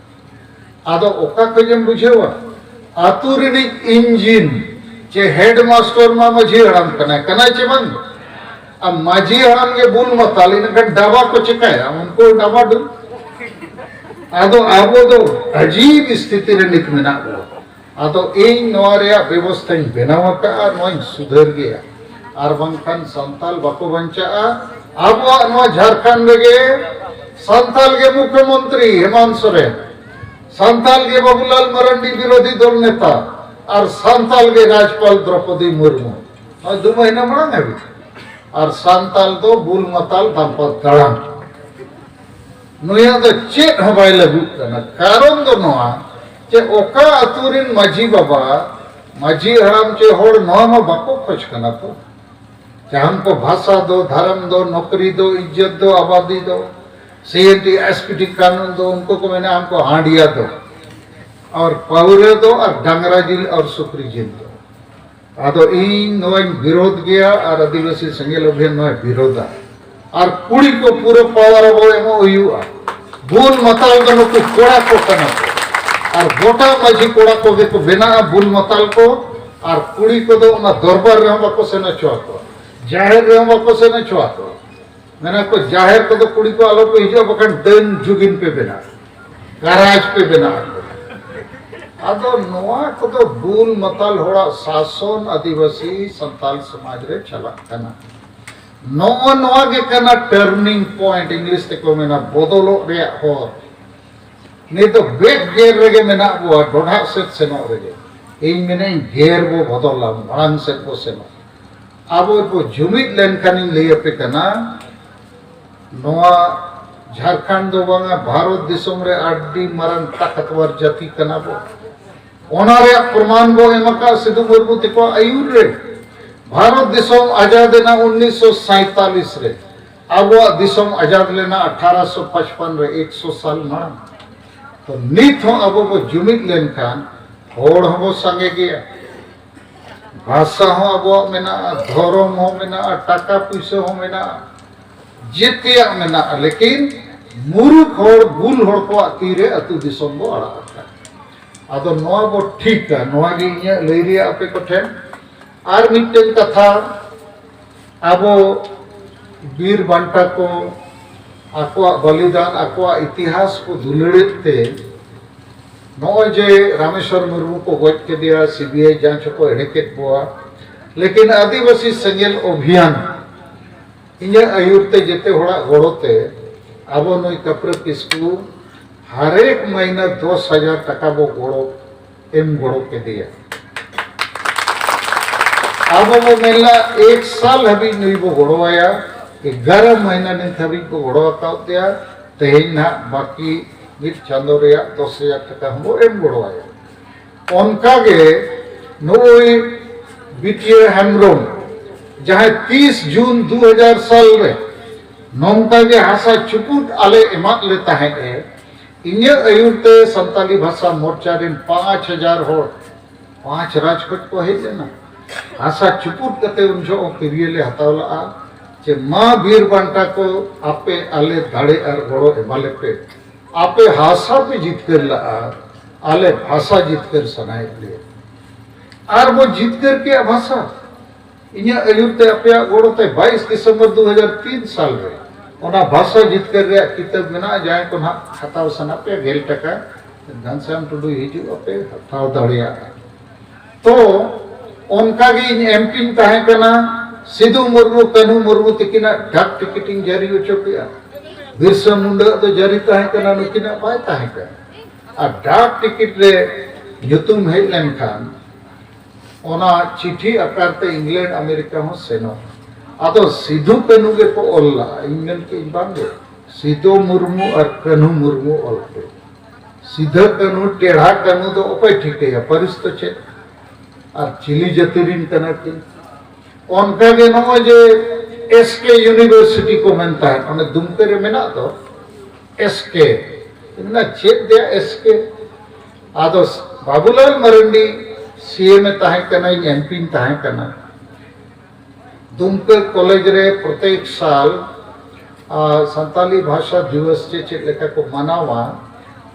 ᱟᱫᱚ ᱚᱠᱟ ᱠᱷᱚᱡ ᱮᱢ ᱵᱩᱡᱷᱟᱹᱣᱟ? ᱟᱹᱛᱩ ᱨᱤᱱᱤᱡ ᱤᱧᱡᱤᱱ ᱪᱮ ᱦᱮᱰ ᱢᱟᱥᱴᱚᱨ ᱢᱟ ᱢᱟᱹᱡᱷᱤ ᱦᱟᱲᱟᱢ ᱠᱟᱱᱟᱭ, ᱠᱟᱱᱟᱭ ᱪᱮ ᱵᱟᱝ? ᱟᱨ ᱢᱟᱹᱡᱷᱤ ᱦᱟᱲᱟᱢ ᱜᱮ ᱵᱩᱞ ᱢᱟᱛᱟᱞ, ᱤᱱᱟᱹᱠᱷᱟᱱ ᱰᱟᱵᱟ ᱠᱚ ᱪᱮᱠᱟᱭᱟ? ᱩᱱᱠᱩ ᱰᱟᱵᱟ ᱰᱩᱵ᱾ ᱟᱫᱚ ᱟᱵᱚ ᱫᱚ ᱟᱹᱡᱤᱵ ᱥᱛᱷᱤᱛᱤ ᱨᱮ ᱱᱤᱛ ᱢᱮᱱᱟᱜ ᱵᱚᱱᱟ᱾ ᱟᱫᱚ ᱤᱧ ᱱᱚᱣᱟ ᱨᱮᱭᱟᱜ ᱵᱮᱵᱚᱥᱛᱷᱟᱧ ᱵᱮᱱᱟᱣ ᱟᱠᱟᱫᱼᱟ, ᱱᱚᱣᱟᱧ ᱥᱩᱫᱷᱟᱹᱨ ᱜᱮᱭᱟ, ᱟᱨ ᱵᱟᱝᱠᱷᱟᱱ ᱥᱟᱱᱛᱟᱞ ᱵᱟᱠᱚ ᱵᱟᱧᱪᱟᱜᱼᱟ᱾ ᱟᱵᱚᱣᱟᱜ ᱱᱚᱣᱟ ᱡᱷᱟᱲᱠᱷᱚᱸᱰ ᱨᱮᱜᱮ ᱥᱟᱱᱛᱟᱞ ᱜᱮ ᱢᱩᱠᱷᱭᱚᱢᱚᱱᱛᱨᱤ ᱦᱮᱢᱟᱱᱛ ᱥᱚᱨᱮᱱ, ᱥᱟᱱᱛᱟᱞ ᱜᱮ ᱵᱟᱵᱩᱞᱟᱞ ᱢᱟᱨᱟᱱᱰᱤ ᱵᱤᱨᱳᱫᱷᱤ ᱫᱚᱞ ᱱᱮᱛᱟ, ᱟᱨ ᱥᱟᱱᱛᱟᱞ ᱜᱮ ᱨᱟᱡᱽᱯᱟᱞ ᱫᱨᱚᱯᱚᱫᱤ ᱢᱩᱨᱢᱩ᱾ ᱱᱚᱜᱼᱚᱭ ᱫᱩ ᱢᱟᱹᱦᱱᱟᱹ ᱢᱟᱲᱟᱝ ᱦᱟᱹᱵᱤᱡ᱾ ᱟᱨ ᱥᱟᱱᱛᱟᱞ ᱫᱚ ᱵᱩᱞ ᱢᱟᱛᱟᱞ ᱫᱟᱢᱯᱟ ᱫᱟᱲᱟᱱ᱾ ᱱᱩᱭᱟᱜ ᱫᱚ ᱪᱮᱫ ᱦᱚᱸ ᱵᱟᱭ ᱞᱟᱹᱜᱩᱜ ᱠᱟᱱᱟ᱾ ᱠᱟᱨᱚᱱ ᱫᱚ ᱱᱚᱣᱟ ᱡᱮ ᱚᱠᱟ ᱟᱹᱛᱩ ᱨᱤᱱ ᱢᱟᱹᱡᱷᱤ ᱵᱟᱵᱟ, ᱢᱟᱹᱡᱷᱤ ᱦᱟᱲᱟᱢ ᱪᱮ ᱦᱚᱲ ᱱᱚᱣᱟ ᱢᱟ ᱵᱟᱠᱚ ᱠᱷᱚᱡᱽ ᱠᱟᱱᱟ ᱛᱚ᱾ ᱡᱟᱦᱟᱸ ᱠᱚ ᱵᱷᱟᱥᱟ ᱫᱚ, ᱫᱷᱚᱨᱚᱢ ᱫᱚ, ᱱᱚᱠᱨᱤ ᱫᱚ, ᱤᱡᱽᱡᱚᱛ ᱫᱚ, ᱟᱵᱟᱫᱤ ᱫᱚ, ᱥᱤ N T, S P T ᱠᱟᱹᱱᱩᱱ ᱫᱚ, ᱩᱱᱠᱩ ᱠᱚ ᱢᱮᱱᱟ ᱦᱟᱢᱠᱚ ᱦᱟᱺᱰᱤᱭᱟ ᱫᱚ, ᱟᱨ ᱯᱟᱹᱣᱨᱟᱹ ᱫᱚ, ᱟᱨ ᱰᱟᱝᱨᱟ ᱡᱤᱞ, ᱟᱨ ᱥᱩᱠᱨᱤ ᱡᱤᱞ ᱫᱚ᱾ ᱟᱫᱚ ᱤᱧ ᱱᱚᱣᱟᱧ ᱵᱤᱨᱳᱫᱷ ᱜᱮᱭᱟ ᱟᱨ ᱟᱹᱫᱤᱵᱟᱹᱥᱤ ᱥᱮᱸᱜᱮᱞ ᱚᱵᱷᱤᱭᱟᱱ ᱱᱚᱣᱟᱭ ᱵᱤᱨᱳᱫᱷᱟ᱾ ᱟᱨ ᱠᱩᱲᱤ ᱠᱚ ᱯᱩᱨᱟᱹ ᱯᱟᱣᱟᱨ ᱟᱵᱚ ᱮᱢᱚᱜ ᱦᱩᱭᱩᱜᱼᱟ᱾ ᱵᱩᱞ ᱢᱟᱛᱟᱞ ᱫᱚ ᱱᱩᱠᱩ ᱠᱚᱲᱟ ᱠᱚ ᱠᱟᱱᱟ ᱠᱚ᱾ ᱟᱨ ᱜᱚᱴᱟ ᱢᱟᱹᱡᱷᱤ ᱠᱚᱲᱟ ᱠᱚᱜᱮ ᱠᱚ ᱵᱮᱱᱟᱜᱼᱟ ᱵᱩᱞ ᱢᱟᱛᱟᱞ ᱠᱚ᱾ ᱟᱨ ᱠᱩᱲᱤ ᱠᱚᱫᱚ ᱚᱱᱟ ᱫᱚᱨᱵᱟᱨ ᱨᱮᱦᱚᱸ ᱵᱟᱠᱚ ᱥᱮᱱ ᱦᱚᱪᱚ ᱟᱠᱚᱣᱟ, ᱡᱟᱦᱮᱨ ᱨᱮᱦᱚᱸ ᱵᱟᱠᱚ ᱥᱮᱱ ᱦᱚᱪᱚ ᱟᱠᱚᱣᱟ᱾ ᱢᱮᱱᱟ ᱠᱚ, ᱡᱟᱦᱮᱨ ᱠᱚᱫᱚ ᱠᱩᱲᱤ ᱠᱚ ᱟᱞᱚ ᱯᱮ ᱦᱤᱡᱩᱜᱼᱟ, ᱵᱟᱠᱷᱟᱱ ᱰᱟᱹᱱ ᱡᱩᱜᱤᱱ ᱯᱮ ᱵᱮᱱᱟᱜᱼᱟ, ᱜᱟᱨᱟᱡᱽ ᱯᱮ ᱵᱮᱱᱟᱜᱼᱟ᱾ ᱟᱫᱚ ᱱᱚᱣᱟ ᱠᱚᱫᱚ ᱵᱩᱞ ᱢᱟᱛᱟᱞ ᱦᱚᱲᱟᱜ ᱥᱟᱥᱚᱱ ᱟᱹᱫᱤᱵᱟᱹᱥᱤ ᱥᱟᱱᱛᱟᱞ ᱥᱚᱢᱟᱡᱽ ᱨᱮ ᱪᱟᱞᱟᱜ ᱠᱟᱱᱟ᱾ ᱱᱚᱜᱼᱚ ᱱᱚᱣᱟ ᱜᱮ ᱠᱟᱱᱟ turning point, ᱤᱝᱞᱤᱥ ᱛᱮᱠᱚ ᱢᱮᱱᱟ ᱵᱚᱫᱚᱞᱚᱜ ᱨᱮᱭᱟᱜ ᱦᱚᱨ᱾ ᱱᱤᱛ ᱫᱚ ᱵᱮᱠ ᱜᱮᱭᱟᱨ ᱨᱮᱜᱮ ᱢᱮᱱᱟᱜ ᱵᱚᱣᱟ, ᱰᱚᱰᱷᱟᱜ ᱥᱮᱫ ᱥᱮᱱᱚᱜ ᱨᱮᱜᱮ᱾ ᱤᱧ ᱢᱮᱱᱟᱹᱧ ᱜᱮᱭᱟᱨ ᱵᱚ ᱵᱚᱫᱚᱞᱟ, ᱢᱟᱲᱟᱝ ᱥᱮᱫ ᱵᱚ ᱥᱮᱱᱚᱜ᱾ ᱟᱵᱚ ᱵᱚ ᱡᱩᱢᱤᱫ ᱞᱮᱱᱠᱷᱟᱱᱤᱧ ᱞᱟᱹᱭ ᱟᱯᱮ ᱠᱟᱱᱟ, ᱱᱚᱣᱟ ᱡᱷᱟᱲᱠᱷᱚᱸᱰ ᱫᱚ ᱵᱟᱝᱟ, ᱵᱷᱟᱨᱚᱛ ᱫᱤᱥᱚᱢ ᱨᱮ ᱟᱹᱰᱤ ᱢᱟᱨᱟᱝ ᱛᱟᱠᱛᱣᱟᱨ ᱡᱟᱹᱛᱤ ᱠᱟᱱᱟ ᱵᱚ᱾ ᱚᱱᱟ ᱨᱮᱭᱟᱜ ᱯᱨᱚᱢᱟᱱ ᱵᱚ ᱮᱢ ᱟᱠᱟᱫ ᱥᱤᱫᱷᱩ ᱢᱩᱨᱢᱩ ᱛᱮᱠᱚ ᱟᱹᱭᱩᱨ ᱨᱮ᱾ ᱵᱷᱟᱨᱚᱛ ᱫᱤᱥᱚᱢ ᱟᱡᱟᱫ ᱮᱱᱟ ᱩᱱᱤᱥᱥᱚ ᱥᱟᱭᱛᱟᱞᱤᱥ ᱨᱮ, ᱟᱵᱚᱣᱟᱜ ᱫᱤᱥᱚᱢ ᱟᱡᱟᱫ ᱞᱮᱱᱟ ᱟᱴᱷᱟᱨᱚᱥᱚ ᱯᱟᱸᱪᱯᱟᱱ ᱨᱮ, ᱮᱠᱥᱚ ᱥᱟᱞ ᱢᱟᱲᱟᱝ᱾ ᱛᱚ ᱱᱤᱛ ᱦᱚᱸ ᱟᱵᱚ ᱵᱚ ᱡᱩᱢᱤᱫ ᱞᱮᱱᱠᱷᱟᱱ ᱦᱚᱲ ᱦᱚᱸᱵᱚ ᱥᱟᱸᱜᱮ ᱜᱮᱭᱟ, ᱵᱷᱟᱥᱟ ᱦᱚᱸ ᱟᱵᱚᱣᱟᱜ ᱢᱮᱱᱟᱜᱼᱟ, ᱫᱷᱚᱨᱚᱢ ᱦᱚᱸ ᱢᱮᱱᱟᱜᱼᱟ, ᱴᱟᱠᱟ ᱯᱩᱭᱥᱟᱹ ᱦᱚᱸ ᱢᱮᱱᱟᱜᱼᱟ, ᱡᱮᱛᱮᱭᱟᱜ ᱢᱮᱱᱟᱜᱼᱟ, ᱞᱮᱠᱤᱱ ᱢᱩᱨᱩᱠ ᱦᱚᱲ, ᱵᱩᱞ ᱦᱚᱲ ᱠᱚᱣᱟᱜ ᱛᱤᱨᱮ ᱟᱹᱛᱩ ᱫᱤᱥᱚᱢ ᱵᱚ ᱟᱲᱟᱜ ᱟᱠᱟᱫ᱾ ᱟᱫᱚ ᱱᱚᱣᱟ ᱵᱚ ᱴᱷᱤᱠᱟ, ᱱᱚᱣᱟ ᱜᱮ ᱤᱧᱟᱹᱜ ᱞᱟᱹᱭ ᱨᱮᱭᱟᱜ ᱟᱯᱮ ᱠᱚᱴᱷᱮᱱ᱾ ᱟᱨ ᱢᱤᱫᱴᱮᱱ ᱠᱟᱛᱷᱟ, ᱟᱵᱚ ᱵᱤᱨ ᱵᱟᱱᱴᱟ ᱠᱚ ᱟᱠᱚᱣᱟᱜ ᱵᱚᱞᱤᱫᱟᱱ, ᱟᱠᱚᱣᱟᱜ ᱤᱛᱤᱦᱟᱥ ᱠᱚ ᱫᱩᱞᱟᱹᱲᱮᱫ ᱛᱮ ᱱᱚᱜᱼᱚᱭ ᱡᱮ ᱨᱟᱢᱮᱥᱣᱚᱨ ᱢᱩᱨᱢᱩ ᱠᱚ ᱜᱚᱡ ᱠᱮᱫᱮᱭᱟ, ᱥᱤᱵᱤᱟᱭ ᱡᱟᱸᱪ ᱦᱚᱸᱠᱚ ᱮᱲᱮ ᱠᱮᱫ ᱵᱚᱣᱟ, ᱞᱮᱠᱤᱱ ᱟᱹᱫᱤᱵᱟᱹᱥᱤ ᱥᱮᱸᱜᱮᱞ ᱚᱵᱷᱤᱭᱟᱱ ᱤᱧᱟᱹᱜ ᱟᱹᱭᱩᱨ ᱛᱮ ᱡᱮᱛᱮ ᱦᱚᱲᱟᱜ ᱜᱚᱲᱚ ᱛᱮ ᱟᱵᱚ ᱱᱩᱭ ᱠᱟᱯᱨᱟᱹ ᱠᱤᱥᱠᱩ ᱦᱟᱨᱮᱠ ᱢᱟᱹᱦᱤᱱᱟᱹ ᱫᱚᱥ ᱦᱟᱡᱟᱨ ᱴᱟᱠᱟ ᱵᱚ ᱜᱚᱲᱚ, ᱮᱢ ᱜᱚᱲᱚ ᱠᱮᱫᱮᱭᱟ᱾ ᱟᱵᱚ ᱵᱚ ᱢᱮᱱᱟ ᱮᱠ ᱥᱟᱞ ᱦᱟᱹᱵᱤᱡ ᱱᱩᱭ ᱵᱚ ᱜᱚᱲᱚᱣᱟᱭᱟ, ᱮᱜᱟᱨᱚ ᱢᱟᱹᱦᱤᱱᱟᱹ ᱱᱤᱛ ᱦᱟᱹᱵᱤᱡ ᱵᱚ ᱜᱚᱲᱚ ᱟᱠᱟᱫ ᱛᱮᱭᱟ᱾ ᱛᱮᱦᱮᱧ ᱱᱟᱦᱟᱜ ᱵᱟᱹᱠᱤ ᱢᱤᱫ ᱪᱟᱸᱫᱚ ᱨᱮᱭᱟᱜ ᱫᱚᱥ ᱦᱟᱡᱟᱨ ᱴᱟᱠᱟ ᱦᱚᱸ ᱵᱚ ᱮᱢ ᱜᱚᱲᱚᱣᱟᱭᱟ᱾ ᱚᱱᱠᱟᱜᱮ ᱱᱩᱭ ᱵᱤᱴᱤᱭᱟᱹ ᱦᱮᱢᱵᱨᱚᱢ, ᱡᱟᱦᱟᱸᱭ ᱛᱤᱥ ᱡᱩᱱ ᱫᱩ ᱦᱟᱡᱟᱨ ᱥᱟᱞ ᱨᱮ ᱱᱚᱝᱠᱟ ᱜᱮ ᱦᱟᱥᱟ ᱪᱩᱯᱩᱫ ᱟᱞᱮ ᱮᱢᱟᱫ ᱞᱮ ᱛᱟᱦᱮᱸᱫ ᱮ, ᱤᱧᱟᱹᱜ ᱟᱹᱭᱩᱨ ᱛᱮ ᱥᱟᱱᱛᱟᱞᱤ ᱵᱷᱟᱥᱟ ᱢᱳᱨᱪᱟ ᱨᱮᱱ ᱯᱟᱸᱪ ᱦᱟᱡᱟᱨ ᱦᱚᱲ ᱯᱟᱸᱪ ᱨᱟᱡᱽ ᱠᱷᱚᱡ ᱠᱚ ᱦᱮᱡ ᱞᱮᱱᱟ᱾ ᱦᱟᱥᱟ ᱪᱩᱯᱩᱫ ᱠᱟᱛᱮ ᱩᱱ ᱡᱚᱦᱚᱜ ᱦᱚᱸ ᱠᱤᱨᱭᱟᱹ ᱞᱮ ᱦᱟᱛᱟᱣ ᱞᱟᱜᱼᱟ ᱡᱮ ᱢᱟ ᱵᱤᱨ ᱵᱟᱱᱴᱟ ᱠᱚ, ᱟᱯᱮ ᱟᱞᱮ ᱫᱟᱲᱮ ᱟᱨ ᱜᱚᱲᱚ ᱮᱢᱟ ᱞᱮᱯᱮ᱾ ᱟᱯᱮ ᱦᱟᱥᱟ ᱯᱮ ᱡᱤᱛᱠᱟᱹᱨ ᱞᱟᱜᱼᱟ, ᱟᱞᱮ ᱵᱷᱟᱥᱟ ᱡᱤᱛᱠᱟᱹᱨ ᱥᱟᱱᱟᱭᱮᱫ ᱞᱮᱭᱟ᱾ ᱟᱨ ᱵᱚ ᱡᱤᱛᱠᱟᱹᱨ ᱠᱮᱜᱼᱟ ᱵᱷᱟᱥᱟ᱾ ᱤᱧᱟᱹᱜ ᱟᱹᱭᱩᱨ ᱛᱮ, ᱟᱯᱮᱭᱟᱜ ᱜᱚᱲᱚ ᱛᱮ ᱵᱟᱭᱤᱥ ᱰᱤᱥᱮᱢᱵᱚᱨ ᱫᱩ ᱦᱟᱡᱟᱨ ᱛᱤᱱ ᱥᱟᱞ ᱨᱮ ᱚᱱᱟ ᱵᱷᱟᱥᱟ ᱡᱤᱛᱠᱟᱹᱨ ᱨᱮᱭᱟᱜ ᱠᱤᱛᱟᱹᱵ ᱢᱮᱱᱟᱜᱼᱟ᱾ ᱡᱟᱦᱟᱸᱭ ᱠᱚ ᱱᱟᱦᱟᱜ ᱦᱟᱛᱟᱣ ᱥᱟᱱᱟ ᱯᱮᱭᱟ, ᱜᱮᱞ ᱴᱟᱠᱟ, ᱜᱷᱟᱱᱥᱤᱨᱟᱢ ᱴᱩᱰᱩ ᱦᱤᱡᱩᱜ ᱟᱯᱮ, ᱦᱟᱛᱟᱣ ᱫᱟᱲᱮᱭᱟᱜᱼᱟ᱾ ᱛᱚ ᱚᱱᱠᱟ ᱜᱮ ᱤᱧ ᱮᱢ ᱴᱤᱧ ᱛᱟᱦᱮᱸ ᱠᱟᱱᱟ, ᱥᱤᱫᱩ ᱢᱩᱨᱢᱩ, ᱠᱟᱹᱱᱦᱩ ᱢᱩᱨᱢᱩ ᱛᱤᱠᱤᱱᱟᱜ ᱰᱟᱠ ᱴᱤᱠᱤᱴ ᱤᱧ ᱡᱟᱹᱨᱤ ᱦᱚᱪᱚ ᱠᱮᱜᱼᱟ᱾ ᱵᱤᱨᱥᱟ ᱢᱩᱱᱰᱟ ᱟᱜ ᱫᱚ ᱡᱟᱹᱨᱤ ᱛᱟᱦᱮᱸ ᱠᱟᱱᱟ, ᱱᱩᱠᱤᱱᱟᱜ ᱵᱟᱭ ᱛᱟᱦᱮᱸ ᱠᱟᱱᱟ᱾ ᱟᱨ ᱰᱟᱠ ᱴᱤᱠᱤᱴ ᱨᱮ ᱧᱩᱛᱩᱢ ᱦᱮᱡ ᱞᱮᱱᱠᱷᱟᱱ ᱚᱱᱟ ᱪᱤᱴᱷᱤ ᱟᱠᱟᱨ ᱛᱮ ᱤᱝᱞᱮᱱᱰ, ᱟᱢᱮᱨᱤᱠᱟ ᱦᱚᱸ ᱥᱮᱱᱚᱜᱼᱟ᱾ ᱟᱫᱚ ᱥᱤᱫᱷᱩ ᱠᱟᱹᱱᱦᱩ ᱜᱮᱠᱚ ᱚᱞ ᱞᱟᱜᱼᱟ᱾ ᱤᱧ ᱢᱮᱱ ᱠᱮᱫ ᱤᱧ, ᱵᱟᱝ ᱜᱮ, ᱥᱤᱫᱷᱩ ᱢᱩᱨᱢᱩ ᱟᱨ ᱠᱟᱹᱱᱦᱩ ᱢᱩᱨᱢᱩ ᱚᱞ ᱯᱮ᱾ ᱥᱤᱫᱷᱟᱹ ᱠᱟᱹᱱᱦᱩ ᱴᱮᱲᱦᱟ ᱠᱟᱹᱱᱦᱩ ᱫᱚ ᱚᱠᱚᱭ ᱴᱷᱤᱠᱟᱹᱭᱟ? ᱯᱟᱹᱨᱤᱥ ᱫᱚ ᱪᱮᱫ? ᱟᱨ ᱪᱤᱞᱤ ᱡᱟᱹᱛᱤ ᱨᱤᱱ ᱠᱟᱱᱟ ᱠᱤᱱ? ᱚᱱᱠᱟ ᱜᱮ ᱱᱚᱜᱼᱚᱭ ᱡᱮ ᱮᱥ ᱠᱮ ᱤᱭᱩᱱᱤᱵᱷᱟᱨᱥᱤᱴᱤ ᱠᱚ ᱢᱮᱱ ᱛᱟᱦᱮᱸᱫ, ᱚᱱᱮ ᱫᱩᱢᱠᱟᱹ ᱨᱮ ᱢᱮᱱᱟᱜ ᱫᱚ ᱮᱥ ᱠᱮ, ᱢᱮᱱᱟ ᱪᱮᱫ ᱫᱮᱭᱟ ᱮᱥ ᱠᱮ? ᱟᱫᱚ ᱵᱟᱵᱩᱞᱟᱞ ᱢᱟᱨᱟᱱᱰᱤ ᱥᱤ ᱮᱢ ᱮ ᱛᱟᱦᱮᱸ ᱠᱟᱱᱟ, ᱤᱧ ᱮᱢ ᱯᱤᱧ ᱛᱟᱦᱮᱸ ᱠᱟᱱᱟ᱾ ᱫᱩᱢᱠᱟᱹ ᱠᱚᱞᱮᱡᱽ ᱨᱮ ᱯᱨᱚᱛᱮᱠ ᱥᱟᱞ, ᱟ, ᱥᱟᱱᱛᱟᱞᱤ ᱵᱷᱟᱥᱟ ᱫᱤᱵᱚᱥ ᱪᱮ ᱪᱮᱫ ᱞᱮᱠᱟ ᱠᱚ ᱢᱟᱱᱟᱣᱟ,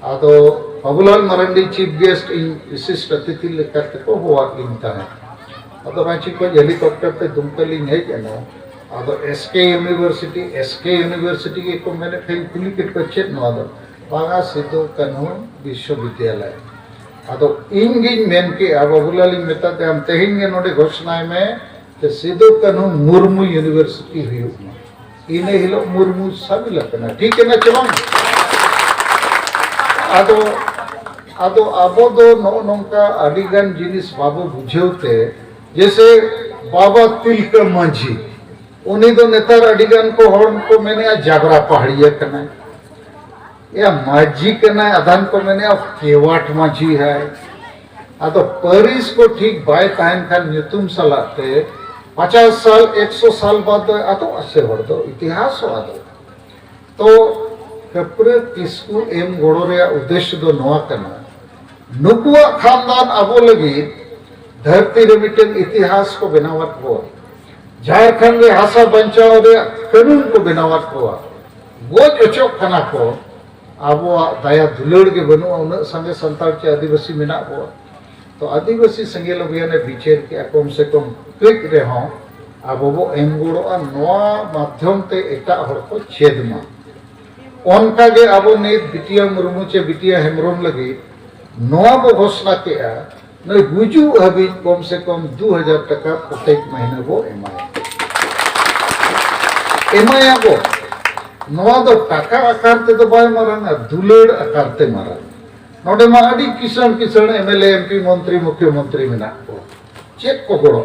ᱟᱫᱚ ᱵᱟᱵᱩᱞᱟᱞ ᱢᱟᱨᱟᱱᱰᱤ ᱪᱤᱯ ᱜᱮᱥᱴ, ᱤᱧ ᱵᱤᱥᱤᱥᱴ ᱚᱛᱤᱛᱷᱤ ᱞᱮᱠᱟ ᱛᱮᱠᱚ ᱦᱚᱦᱚᱣᱟᱫ ᱞᱤᱧ ᱛᱟᱦᱮᱸᱫ᱾ ᱟᱫᱚ ᱨᱟᱸᱪᱤ ᱠᱷᱚᱱ ᱦᱮᱞᱤᱠᱚᱯᱴᱟᱨ ᱛᱮ ᱫᱩᱢᱠᱟᱹ ᱞᱤᱧ ᱦᱮᱡ ᱮᱱᱟ᱾ ᱟᱫᱚ S K university, S K university ᱜᱮᱠᱚ ᱢᱮᱱᱮᱫ ᱠᱷᱟᱱ, ᱠᱩᱞᱤ ᱠᱮᱫ ᱠᱚᱣᱟ, "ᱪᱮᱫ ᱱᱚᱣᱟ ᱫᱚ?" "ᱵᱟᱝᱟ, ᱥᱤᱫᱩ ᱠᱟᱹᱱᱦᱩ ᱵᱤᱥᱥᱚᱵᱤᱫᱽᱭᱟᱞᱚᱭ᱾" ᱟᱫᱚ ᱤᱧ ᱜᱤᱧ ᱢᱮᱱ ᱠᱮᱜᱼᱟ, ᱵᱟᱵᱩᱞᱟᱞ ᱤᱧ ᱢᱮᱛᱟ ᱫᱮᱭᱟ, "ᱟᱢ ᱛᱮᱦᱮᱧ ᱜᱮ ᱱᱚᱰᱮ ᱜᱷᱳᱥᱚᱱᱟᱭ ᱢᱮ ᱡᱮ ᱥᱤᱫᱩ ᱠᱟᱹᱱᱦᱩ ᱢᱩᱨᱢᱩ ᱤᱭᱩᱱᱤᱵᱷᱟᱨᱥᱤᱴᱤ ᱦᱩᱭᱩᱜ ᱢᱟ᱾" ᱤᱱᱟᱹ ᱦᱤᱞᱳᱜ ᱢᱩᱨᱢᱩ ᱥᱟᱹᱵᱤᱞ ᱟᱠᱟᱱᱟ, ᱴᱷᱤᱠ ᱠᱟᱱᱟ ᱪᱮ ᱵᱟᱝ? ᱟᱫᱚ, ᱟᱫᱚ ᱟᱵᱚ ᱫᱚ ᱱᱚᱜᱼᱚ ᱱᱚᱝᱠᱟ ᱟᱹᱰᱤ ᱜᱟᱱ ᱡᱤᱱᱤᱥ ᱵᱟᱵᱚ ᱵᱩᱡᱷᱟᱹᱣ ᱛᱮ, ᱡᱮᱥᱮ ᱵᱟᱵᱟ ᱛᱤᱞᱠᱟᱹ ᱢᱟᱹᱡᱷᱤ, ᱩᱱᱤ ᱫᱚ ᱱᱮᱛᱟᱨ ᱟᱹᱰᱤ ᱜᱟᱱ ᱠᱚ ᱦᱚᱲ ᱠᱚ ᱢᱮᱱᱮᱜᱼᱟ ᱡᱟᱵᱨᱟ ᱯᱟᱦᱟᱲᱤᱭᱟᱹ ᱠᱟᱱᱟᱭ, ᱮᱭᱟ ᱢᱟᱹᱡᱷᱤ ᱠᱟᱱᱟᱭ, ᱟᱫᱷᱟᱱ ᱠᱚ ᱢᱮᱱᱮᱜᱼᱟ ᱠᱮᱣᱟᱴ ᱢᱟᱹᱡᱷᱤ ᱦᱟᱭ᱾ ᱟᱫᱚ ᱯᱟᱹᱨᱤᱥ ᱠᱚ ᱴᱷᱤᱠ ᱵᱟᱭ ᱛᱟᱦᱮᱱ ᱠᱷᱟᱱ ᱧᱩᱛᱩᱢ ᱥᱟᱞᱟᱜ ᱛᱮ ᱯᱚᱪᱟᱥ ᱥᱟᱞ, ᱮᱠᱥᱚ ᱥᱟᱞ ᱵᱟᱫ ᱫᱚ ᱟᱫᱚᱜ ᱟᱥᱮ ᱦᱚᱲ ᱫᱚ, ᱤᱛᱤᱦᱟᱥ ᱦᱚᱸ ᱟᱫᱚᱜ᱾ ᱛᱚ ᱠᱷᱟᱹᱯᱨᱟᱹ ᱠᱤᱥᱠᱩ ᱮᱢ ᱜᱚᱲᱚ ᱨᱮᱭᱟᱜ ᱩᱫᱽᱫᱮᱥᱥᱚ ᱫᱚ ᱱᱚᱣᱟ ᱠᱟᱱᱟ, ᱱᱩᱠᱩᱣᱟᱜ ᱠᱷᱟᱱᱫᱟᱱ ᱟᱵᱚ ᱞᱟᱹᱜᱤᱫ ᱫᱷᱟᱹᱨᱛᱤ ᱨᱮ ᱢᱤᱫᱴᱮᱱ ᱤᱛᱤᱦᱟᱥ ᱠᱚ ᱵᱮᱱᱟᱣᱟᱫ ᱠᱚᱣᱟ, ᱡᱷᱟᱲᱠᱷᱚᱸᱰ ᱨᱮ ᱦᱟᱥᱟ ᱵᱟᱧᱪᱟᱣ ᱨᱮᱭᱟᱜ ᱠᱟᱹᱱᱩᱱ ᱠᱚ ᱵᱮᱱᱟᱣᱟᱫ ᱠᱚᱣᱟ, ᱜᱚᱡ ᱚᱪᱚᱜ ᱠᱟᱱᱟ ᱠᱚ, ᱟᱵᱚᱣᱟᱜ ᱫᱟᱭᱟ ᱫᱩᱞᱟᱹᱲ ᱜᱮ ᱵᱟᱹᱱᱩᱜᱼᱟ, ᱩᱱᱟᱹᱜ ᱥᱟᱸᱜᱮ ᱥᱟᱱᱛᱟᱲ ᱪᱮ ᱟᱹᱫᱤᱵᱟᱹᱥᱤ ᱢᱮᱱᱟᱜ ᱵᱚᱣᱟ᱾ ᱛᱚ ᱟᱹᱫᱤᱵᱟᱹᱥᱤ ᱥᱮᱸᱜᱮᱞ ᱚᱵᱷᱤᱭᱟᱱᱮ ᱵᱤᱪᱟᱹᱨ ᱠᱮᱜᱼᱟ, ᱠᱚᱢ ᱥᱮ ᱠᱚᱢ ᱠᱟᱹᱡ ᱨᱮᱦᱚᱸ ᱟᱵᱚ ᱵᱚ ᱮᱢ ᱜᱚᱲᱚᱜᱼᱟ, ᱱᱚᱣᱟ ᱢᱟᱫᱽᱫᱷᱚᱢ ᱛᱮ ᱮᱴᱟᱜ ᱦᱚᱲ ᱠᱚ ᱪᱮᱫ ᱢᱟ᱾ ᱚᱱᱠᱟ ᱜᱮ ᱟᱵᱚ ᱱᱤᱛ ᱵᱤᱴᱤᱭᱟ ᱢᱩᱨᱢᱩ ᱪᱮ ᱵᱤᱴᱤᱭᱟ ᱦᱮᱢᱵᱨᱚᱢ ᱞᱟᱹᱜᱤᱫ ᱱᱚᱣᱟ ᱵᱚ ᱜᱷᱳᱥᱱᱟ ᱠᱮᱜᱼᱟ, ᱱᱩᱭ ᱜᱩᱡᱩᱜ ᱦᱟᱹᱵᱤᱡ ᱠᱚᱢ ᱥᱮ ᱠᱚᱢ ᱫᱩ ᱦᱟᱡᱟᱨ ᱴᱟᱠᱟ ᱯᱨᱚᱛᱮᱠ ᱢᱟᱹᱦᱱᱟᱹ ᱵᱚ ᱮᱢᱟᱭᱟ᱾ ᱮᱢᱟᱭᱟᱵᱚ᱾ ᱱᱚᱣᱟ ᱫᱚ ᱴᱟᱠᱟ ᱟᱠᱟᱨ ᱛᱮᱫᱚ ᱵᱟᱭ ᱢᱟᱨᱟᱝᱟ, ᱫᱩᱞᱟᱹᱲ ᱟᱠᱟᱨ ᱛᱮ ᱢᱟᱨᱟᱝ᱾ ᱱᱚᱰᱮ ᱢᱟ ᱟᱹᱰᱤ ᱠᱤᱥᱟᱹᱬ ᱠᱤᱥᱟᱹᱬ M L A, M P, ᱢᱚᱱᱛᱨᱤ, ᱢᱩᱠᱷᱭᱚᱢᱚᱱᱛᱨᱤ ᱢᱮᱱᱟᱜ ᱠᱚ᱾ ᱪᱮᱫ ᱠᱚ ᱜᱚᱲᱚ?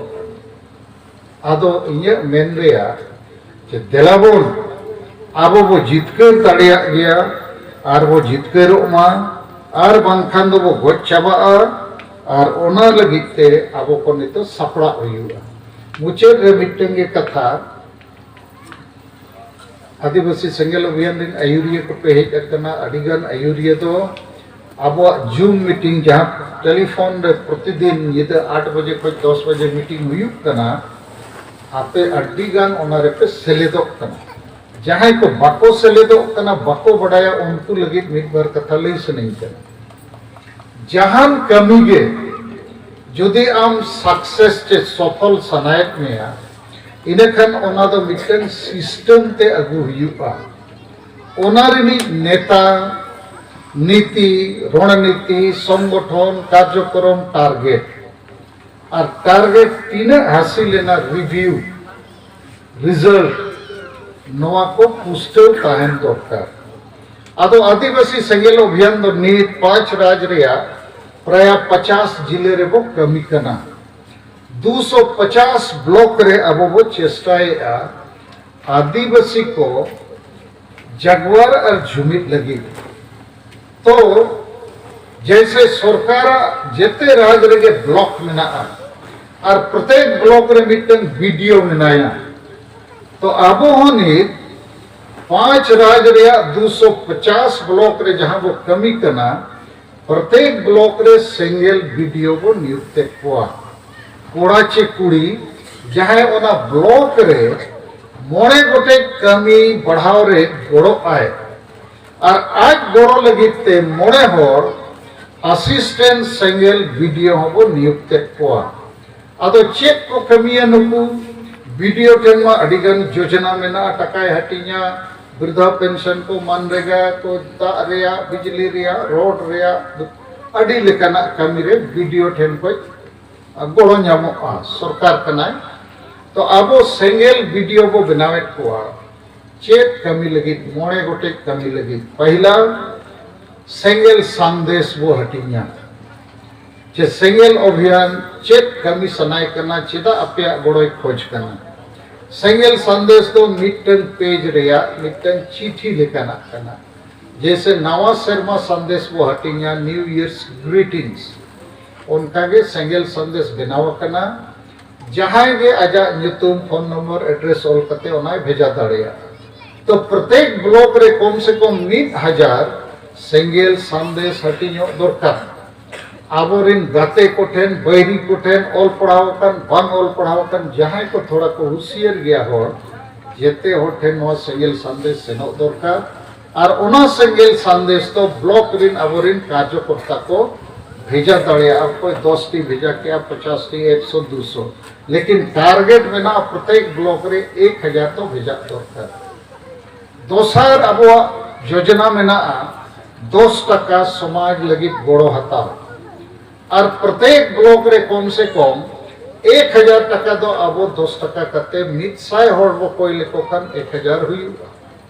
ᱟᱫᱚ ᱤᱧᱟᱹᱜ ᱢᱮᱱ ᱨᱮᱭᱟᱜ ᱡᱮ ᱫᱮᱞᱟᱵᱚᱱ, ᱟᱵᱚ ᱵᱚ ᱡᱤᱛᱠᱟᱹᱨ ᱫᱟᱲᱮᱭᱟᱜ ᱜᱮᱭᱟ, ᱟᱨ ᱵᱚ ᱡᱤᱛᱠᱟᱹᱨᱚᱜ ᱢᱟ, ᱟᱨ ᱵᱟᱝᱠᱷᱟᱱ ᱫᱚᱵᱚ ᱜᱚᱡ ᱪᱟᱵᱟᱜᱼᱟ᱾ ᱟᱨ ᱚᱱᱟ ᱞᱟᱹᱜᱤᱫ ᱛᱮ ᱟᱵᱚ ᱠᱚ ᱱᱤᱛᱚᱜ ᱥᱟᱯᱲᱟᱜ ᱦᱩᱭᱩᱜᱼᱟ᱾ ᱢᱩᱪᱟᱹᱫ ᱨᱮ ᱢᱤᱫᱴᱟᱝ ᱜᱮ ᱠᱟᱛᱷᱟ, ᱟᱹᱫᱤᱵᱟᱹᱥᱤ ᱥᱮᱸᱜᱮᱞ ᱚᱵᱷᱤᱭᱟᱱ ᱨᱮᱱ ᱟᱹᱭᱩᱨᱤᱭᱟᱹ ᱠᱚᱯᱮ ᱦᱮᱡ ᱟᱠᱟᱱᱟ᱾ ᱟᱹᱰᱤᱜᱟᱱ ᱟᱹᱭᱩᱨᱤᱭᱟᱹ ᱫᱚ ᱟᱵᱚᱣᱟᱜ ᱡᱩᱢ ᱢᱤᱴᱤᱝ, ᱡᱟᱦᱟᱸ ᱴᱮᱞᱤᱯᱷᱳᱱ ᱨᱮ ᱯᱨᱚᱛᱤᱫᱤᱱ ᱧᱤᱫᱟᱹ ᱟᱴ ᱵᱟᱡᱮ ᱠᱷᱚᱱ ᱫᱚᱥ ᱵᱟᱡᱮ ᱢᱤᱴᱤᱝ ᱦᱩᱭᱩᱜ ᱠᱟᱱᱟ, ᱟᱯᱮ ᱟᱹᱰᱤᱜᱟᱱ ᱚᱱᱟ ᱨᱮᱯᱮ ᱥᱮᱞᱮᱫᱚᱜ ᱠᱟᱱᱟ᱾ ᱡᱟᱦᱟᱸᱭ ᱠᱚ ᱵᱟᱠᱚ ᱥᱮᱞᱮᱫᱚᱜ ᱠᱟᱱᱟ, ᱵᱟᱠᱚ ᱵᱟᱰᱟᱭᱟ, ᱩᱱᱠᱩ ᱞᱟᱹᱜᱤᱫ ᱢᱤᱫ ᱵᱟᱨ ᱠᱟᱛᱷᱟ ᱞᱟᱹᱭ ᱥᱟᱱᱟᱧ ᱠᱟᱱᱟ᱾ ᱡᱟᱦᱟᱱ ᱠᱟᱹᱢᱤ ᱜᱮ ᱡᱩᱫᱤ ᱟᱢ ᱥᱟᱠᱥᱮᱥ ᱪᱮ ᱥᱚᱯᱷᱚᱞ ᱥᱟᱱᱟᱭᱮᱫ ᱢᱮᱭᱟ, ᱤᱱᱟᱹᱠᱷᱟᱱ ᱚᱱᱟ ᱫᱚ ᱢᱤᱫᱴᱟᱝ ᱥᱤᱥᱴᱮᱢ ᱛᱮ ᱟᱹᱜᱩ ᱦᱩᱭᱩᱜᱼᱟ᱾ ᱚᱱᱟ ᱨᱤᱱᱤᱡ ᱱᱮᱛᱟ, ᱱᱤᱛᱤ, ᱨᱚᱬᱱᱤᱛᱤ, ᱥᱚᱝᱜᱚᱴᱷᱚᱱ, ᱠᱟᱨᱡᱚᱠᱨᱚᱢ, ᱴᱟᱨᱜᱮᱴ, ᱟᱨ ᱴᱟᱨᱜᱮᱴ ᱛᱤᱱᱟᱹᱜ ᱦᱟᱹᱥᱤᱞ ᱮᱱᱟ, ᱨᱤᱵᱷᱤᱭᱩ, ᱨᱤᱡᱟᱞᱴ, ᱱᱚᱣᱟ ᱠᱚ ᱯᱩᱥᱴᱟᱹᱣ ᱛᱟᱦᱮᱱ ᱫᱚᱨᱠᱟᱨ᱾ ᱟᱫᱚ ᱟᱹᱫᱤᱵᱟᱹᱥᱤ ᱥᱮᱸᱜᱮᱞ ᱚᱵᱷᱤᱭᱟᱱ ᱫᱚ ᱱᱤᱛ ᱯᱟᱸᱪ ᱨᱟᱡᱽ ᱨᱮᱭᱟᱜ ᱯᱨᱟᱭ ᱯᱚᱪᱟᱥ ᱡᱤᱞᱟᱹ ᱨᱮᱵᱚ ᱠᱟᱹᱢᱤ ᱠᱟᱱᱟ᱾ ᱫᱩᱥᱚ ᱯᱚᱪᱟᱥ ᱵᱞᱚᱠ ᱨᱮ ᱟᱵᱚ ᱵᱚ ᱪᱮᱥᱴᱟᱭᱮᱫᱼᱟ ᱟᱹᱫᱤᱵᱟᱹᱥᱤ ᱠᱚ ᱡᱟᱜᱣᱟᱨ ᱟᱨ ᱡᱩᱢᱤᱫ ᱞᱟᱹᱜᱤᱫ᱾ ᱛᱚ ᱡᱮᱭᱥᱮ ᱥᱚᱨᱠᱟᱨᱟᱜ ᱡᱮᱛᱮ ᱨᱟᱡᱽ ᱨᱮᱜᱮ ᱵᱞᱚᱠ ᱢᱮᱱᱟᱜᱼᱟ ᱟᱨ ᱯᱨᱚᱛᱮᱠ ᱵᱞᱚᱠ ᱨᱮ ᱢᱤᱫᱴᱟᱝ ᱵᱤᱰᱤᱳ ᱢᱮᱱᱟᱭᱟ᱾ ᱛᱚ ᱟᱵᱚ ᱦᱚᱸ ᱱᱤᱛ ᱯᱟᱸᱪ ᱨᱟᱡᱽ ᱨᱮᱭᱟᱜ ᱫᱩᱥᱚ ᱯᱚᱪᱟᱥ ᱵᱞᱚᱠ ᱨᱮ ᱡᱟᱦᱟᱸ ᱵᱚ ᱠᱟᱹᱢᱤ ᱠᱟᱱᱟ, ᱯᱨᱚᱛᱮᱠ ᱵᱞᱚᱠ ᱨᱮ ᱥᱮᱸᱜᱮᱞ ᱵᱤᱰᱤᱳ ᱵᱚ ᱱᱤᱭᱩᱠᱛᱮᱫ ᱠᱚᱣᱟ᱾ ᱠᱚᱲᱟ ᱪᱮ ᱠᱩᱲᱤ ᱡᱟᱦᱟᱸᱭ ᱚᱱᱟ ᱵᱞᱚᱠ ᱨᱮ ᱢᱚᱬᱮ ᱜᱚᱴᱮᱡ ᱠᱟᱹᱢᱤ ᱵᱟᱲᱦᱟᱣ ᱨᱮ ᱜᱚᱲᱚᱜ ᱟᱭ, ᱟᱨ ᱟᱡ ᱜᱚᱲᱚ ᱞᱟᱹᱜᱤᱫ ᱛᱮ ᱢᱚᱬᱮ ᱦᱚᱲ ᱟᱥᱤᱥᱴᱮᱱᱴ ᱥᱮᱸᱜᱮᱞ ᱵᱤᱰᱤᱳ ᱦᱚᱸᱵᱚ ᱱᱤᱭᱩᱠᱛᱮᱫ ᱠᱚᱣᱟ᱾ ᱟᱫᱚ ᱪᱮᱫ ᱠᱚ ᱠᱟᱹᱢᱤᱭᱟ ᱱᱩᱠᱩ? ᱵᱤᱰᱤᱳ ᱴᱷᱮᱱ ᱢᱟ ᱟᱹᱰᱤᱜᱟᱱ ᱡᱳᱡᱚᱱᱟ ᱢᱮᱱᱟᱜᱼᱟ, ᱴᱟᱠᱟᱭ ᱦᱟᱹᱴᱤᱧᱟ, ᱵᱨᱤᱫᱷᱟ ᱯᱮᱱᱥᱚᱱ ᱠᱚ, ᱢᱟᱱᱨᱮᱜᱟ ᱠᱚ, ᱫᱟᱜ ᱨᱮᱭᱟᱜ, ᱵᱤᱡᱽᱞᱤ ᱨᱮᱭᱟᱜ, ᱨᱳᱰ ᱨᱮᱭᱟᱜ, ᱟᱹᱰᱤ ᱞᱮᱠᱟᱱᱟᱜ ᱠᱟᱹᱢᱤ ᱨᱮ ᱵᱤᱰᱤᱳ ᱴᱷᱮᱱ ᱠᱷᱚᱱ ᱜᱚᱲᱚ ᱧᱟᱢᱚᱜᱼᱟ, ᱥᱚᱨᱠᱟᱨ ᱠᱟᱱᱟᱭ᱾ ᱛᱚ ᱟᱵᱚ ᱥᱮᱸᱜᱮᱞ ᱵᱤᱰᱤᱳ ᱵᱚ ᱵᱮᱱᱟᱣᱮᱫ ᱠᱚᱣᱟ᱾ ᱪᱮᱫ ᱠᱟᱹᱢᱤ ᱞᱟᱹᱜᱤᱫ? ᱢᱚᱬᱮ ᱜᱚᱴᱮᱡ ᱠᱟᱹᱢᱤ ᱞᱟᱹᱜᱤᱫ᱾ ᱯᱟᱹᱦᱤᱞᱟ, ᱥᱮᱸᱜᱮᱞ ᱥᱟᱸᱫᱮᱥ ᱵᱚ ᱦᱟᱹᱴᱤᱧᱟ᱾ ᱡᱮ ᱥᱮᱸᱜᱮᱞ ᱚᱵᱷᱤᱭᱟᱱ ᱪᱮᱫ ᱠᱟᱹᱢᱤ ᱥᱟᱱᱟᱭ ᱠᱟᱱᱟ, ᱪᱮᱫᱟᱜ ᱟᱯᱮᱭᱟᱜ ᱜᱚᱲᱚᱭ ᱠᱷᱚᱡᱽ ᱠᱟᱱᱟ? ᱥᱮᱸᱜᱮᱞ ᱥᱟᱸᱫᱮᱥ ᱫᱚ ᱢᱤᱫᱴᱟᱝ ᱯᱮᱡᱽ ᱨᱮᱭᱟᱜ ᱢᱤᱫᱴᱟᱝ ᱪᱤᱴᱷᱤ ᱞᱮᱠᱟᱱᱟᱜ ᱠᱟᱱᱟ᱾ ᱡᱮᱭᱥᱮ ᱱᱟᱣᱟ ᱥᱮᱨᱢᱟ ᱥᱟᱸᱫᱮᱥ ᱵᱚ ᱦᱟᱹᱴᱤᱧᱟ, New Year's Greetings, ᱚᱱᱠᱟᱜᱮ ᱥᱮᱸᱜᱮᱞ ᱥᱟᱸᱫᱮᱥ ᱵᱮᱱᱟᱣ ᱟᱠᱟᱱᱟ᱾ ᱡᱟᱦᱟᱸᱭ ᱜᱮ ᱟᱡᱟᱜ ᱧᱩᱛᱩᱢ, ᱯᱷᱳᱱ ᱱᱚᱢᱵᱚᱨ, ᱮᱰᱨᱮᱥ ᱚᱞ ᱠᱟᱛᱮ ᱚᱱᱟᱭ ᱵᱷᱮᱡᱟ ᱫᱟᱲᱮᱭᱟᱜᱼᱟ᱾ ᱛᱚ ᱯᱨᱚᱛᱮᱠ ᱵᱞᱚᱠ ᱨᱮ ᱠᱚᱢ ᱥᱮ ᱠᱚᱢ ᱢᱤᱫ ᱦᱟᱡᱟᱨ ᱥᱮᱸᱜᱮᱞ ᱥᱟᱸᱫᱮᱥ ᱦᱟᱹᱴᱤᱧᱚᱜ ᱫᱚᱨᱠᱟᱨ᱾ ᱟᱵᱚᱨᱮᱱ ᱜᱟᱛᱮ ᱠᱚᱴᱷᱮᱱ, ᱵᱟᱹᱭᱨᱤ ᱠᱚᱴᱷᱮᱱ, ᱚᱞ ᱯᱟᱲᱦᱟᱣ ᱟᱠᱟᱱ, ᱵᱟᱝ ᱚᱞ ᱯᱟᱲᱦᱟᱣ ᱟᱠᱟᱱ, ᱡᱟᱦᱟᱸᱭ ᱠᱚ ᱛᱷᱚᱲᱟ ᱠᱚ ᱦᱩᱥᱤᱭᱟᱹᱨ ᱜᱮᱭᱟ ᱦᱚᱲ, ᱡᱮᱛᱮ ᱦᱚᱲ ᱴᱷᱮᱱ ᱱᱚᱣᱟ ᱥᱮᱸᱜᱮᱞ ᱥᱟᱸᱫᱮᱥ ᱥᱮᱱᱚᱜ ᱫᱚᱨᱠᱟᱨ᱾ ᱟᱨ ᱚᱱᱟ ᱥᱮᱸᱜᱮᱞ ᱥᱟᱸᱫᱮᱥ ᱫᱚ ᱵᱞᱚᱠ ᱨᱮᱱ ᱟᱵᱚᱨᱮᱱ ᱠᱟᱨᱡᱚᱠᱚᱨᱛᱟ ᱠᱚ ᱵᱷᱮᱡᱟ ᱫᱟᱲᱮᱭᱟᱜᱼᱟ᱾ ᱚᱠᱚᱭ ᱫᱚᱥ ᱴᱤ ᱵᱷᱮᱡᱟ ᱠᱮᱜᱼᱟ, ᱯᱚᱪᱟᱥ ᱴᱤ, ᱮᱠᱥᱚ, ᱫᱩᱥᱚ, ᱞᱮᱠᱤᱱ ᱴᱟᱨᱜᱮᱴ ᱢᱮᱱᱟᱜᱼᱟ ᱯᱨᱚᱛᱮᱠ ᱵᱞᱚᱠ ᱨᱮ ᱮᱠ ᱦᱟᱡᱟᱨ ᱫᱚ ᱵᱷᱮᱡᱟ ᱫᱚᱨᱠᱟᱨ᱾ ᱫᱚᱥᱟᱨ ᱟᱵᱚᱣᱟᱜ ᱡᱳᱡᱚᱱᱟ ᱢᱮᱱᱟᱜᱼᱟ ᱫᱚᱥ ᱴᱟᱠᱟ ᱥᱚᱢᱟᱡᱽ ᱞᱟᱹᱜᱤᱫ ᱜᱚᱲᱚ ᱦᱟᱛᱟᱣ᱾ ᱟᱨ ᱯᱨᱚᱛᱮᱠ ᱵᱞᱚᱠ ᱨᱮ ᱠᱚᱢ ᱥᱮ ᱠᱚᱢ ᱮᱠ ᱦᱟᱡᱟᱨ ᱴᱟᱠᱟ ᱫᱚ ᱟᱵᱚ ᱫᱚᱥ ᱴᱟᱠᱟ ᱠᱟᱛᱮ ᱢᱤᱫ ᱥᱟᱭ ᱦᱚᱲ ᱵᱚ ᱠᱚᱭ ᱞᱮᱠᱚ ᱠᱷᱟᱱ ᱮᱠ ᱦᱟᱡᱟᱨ ᱦᱩᱭᱩᱜᱼᱟ᱾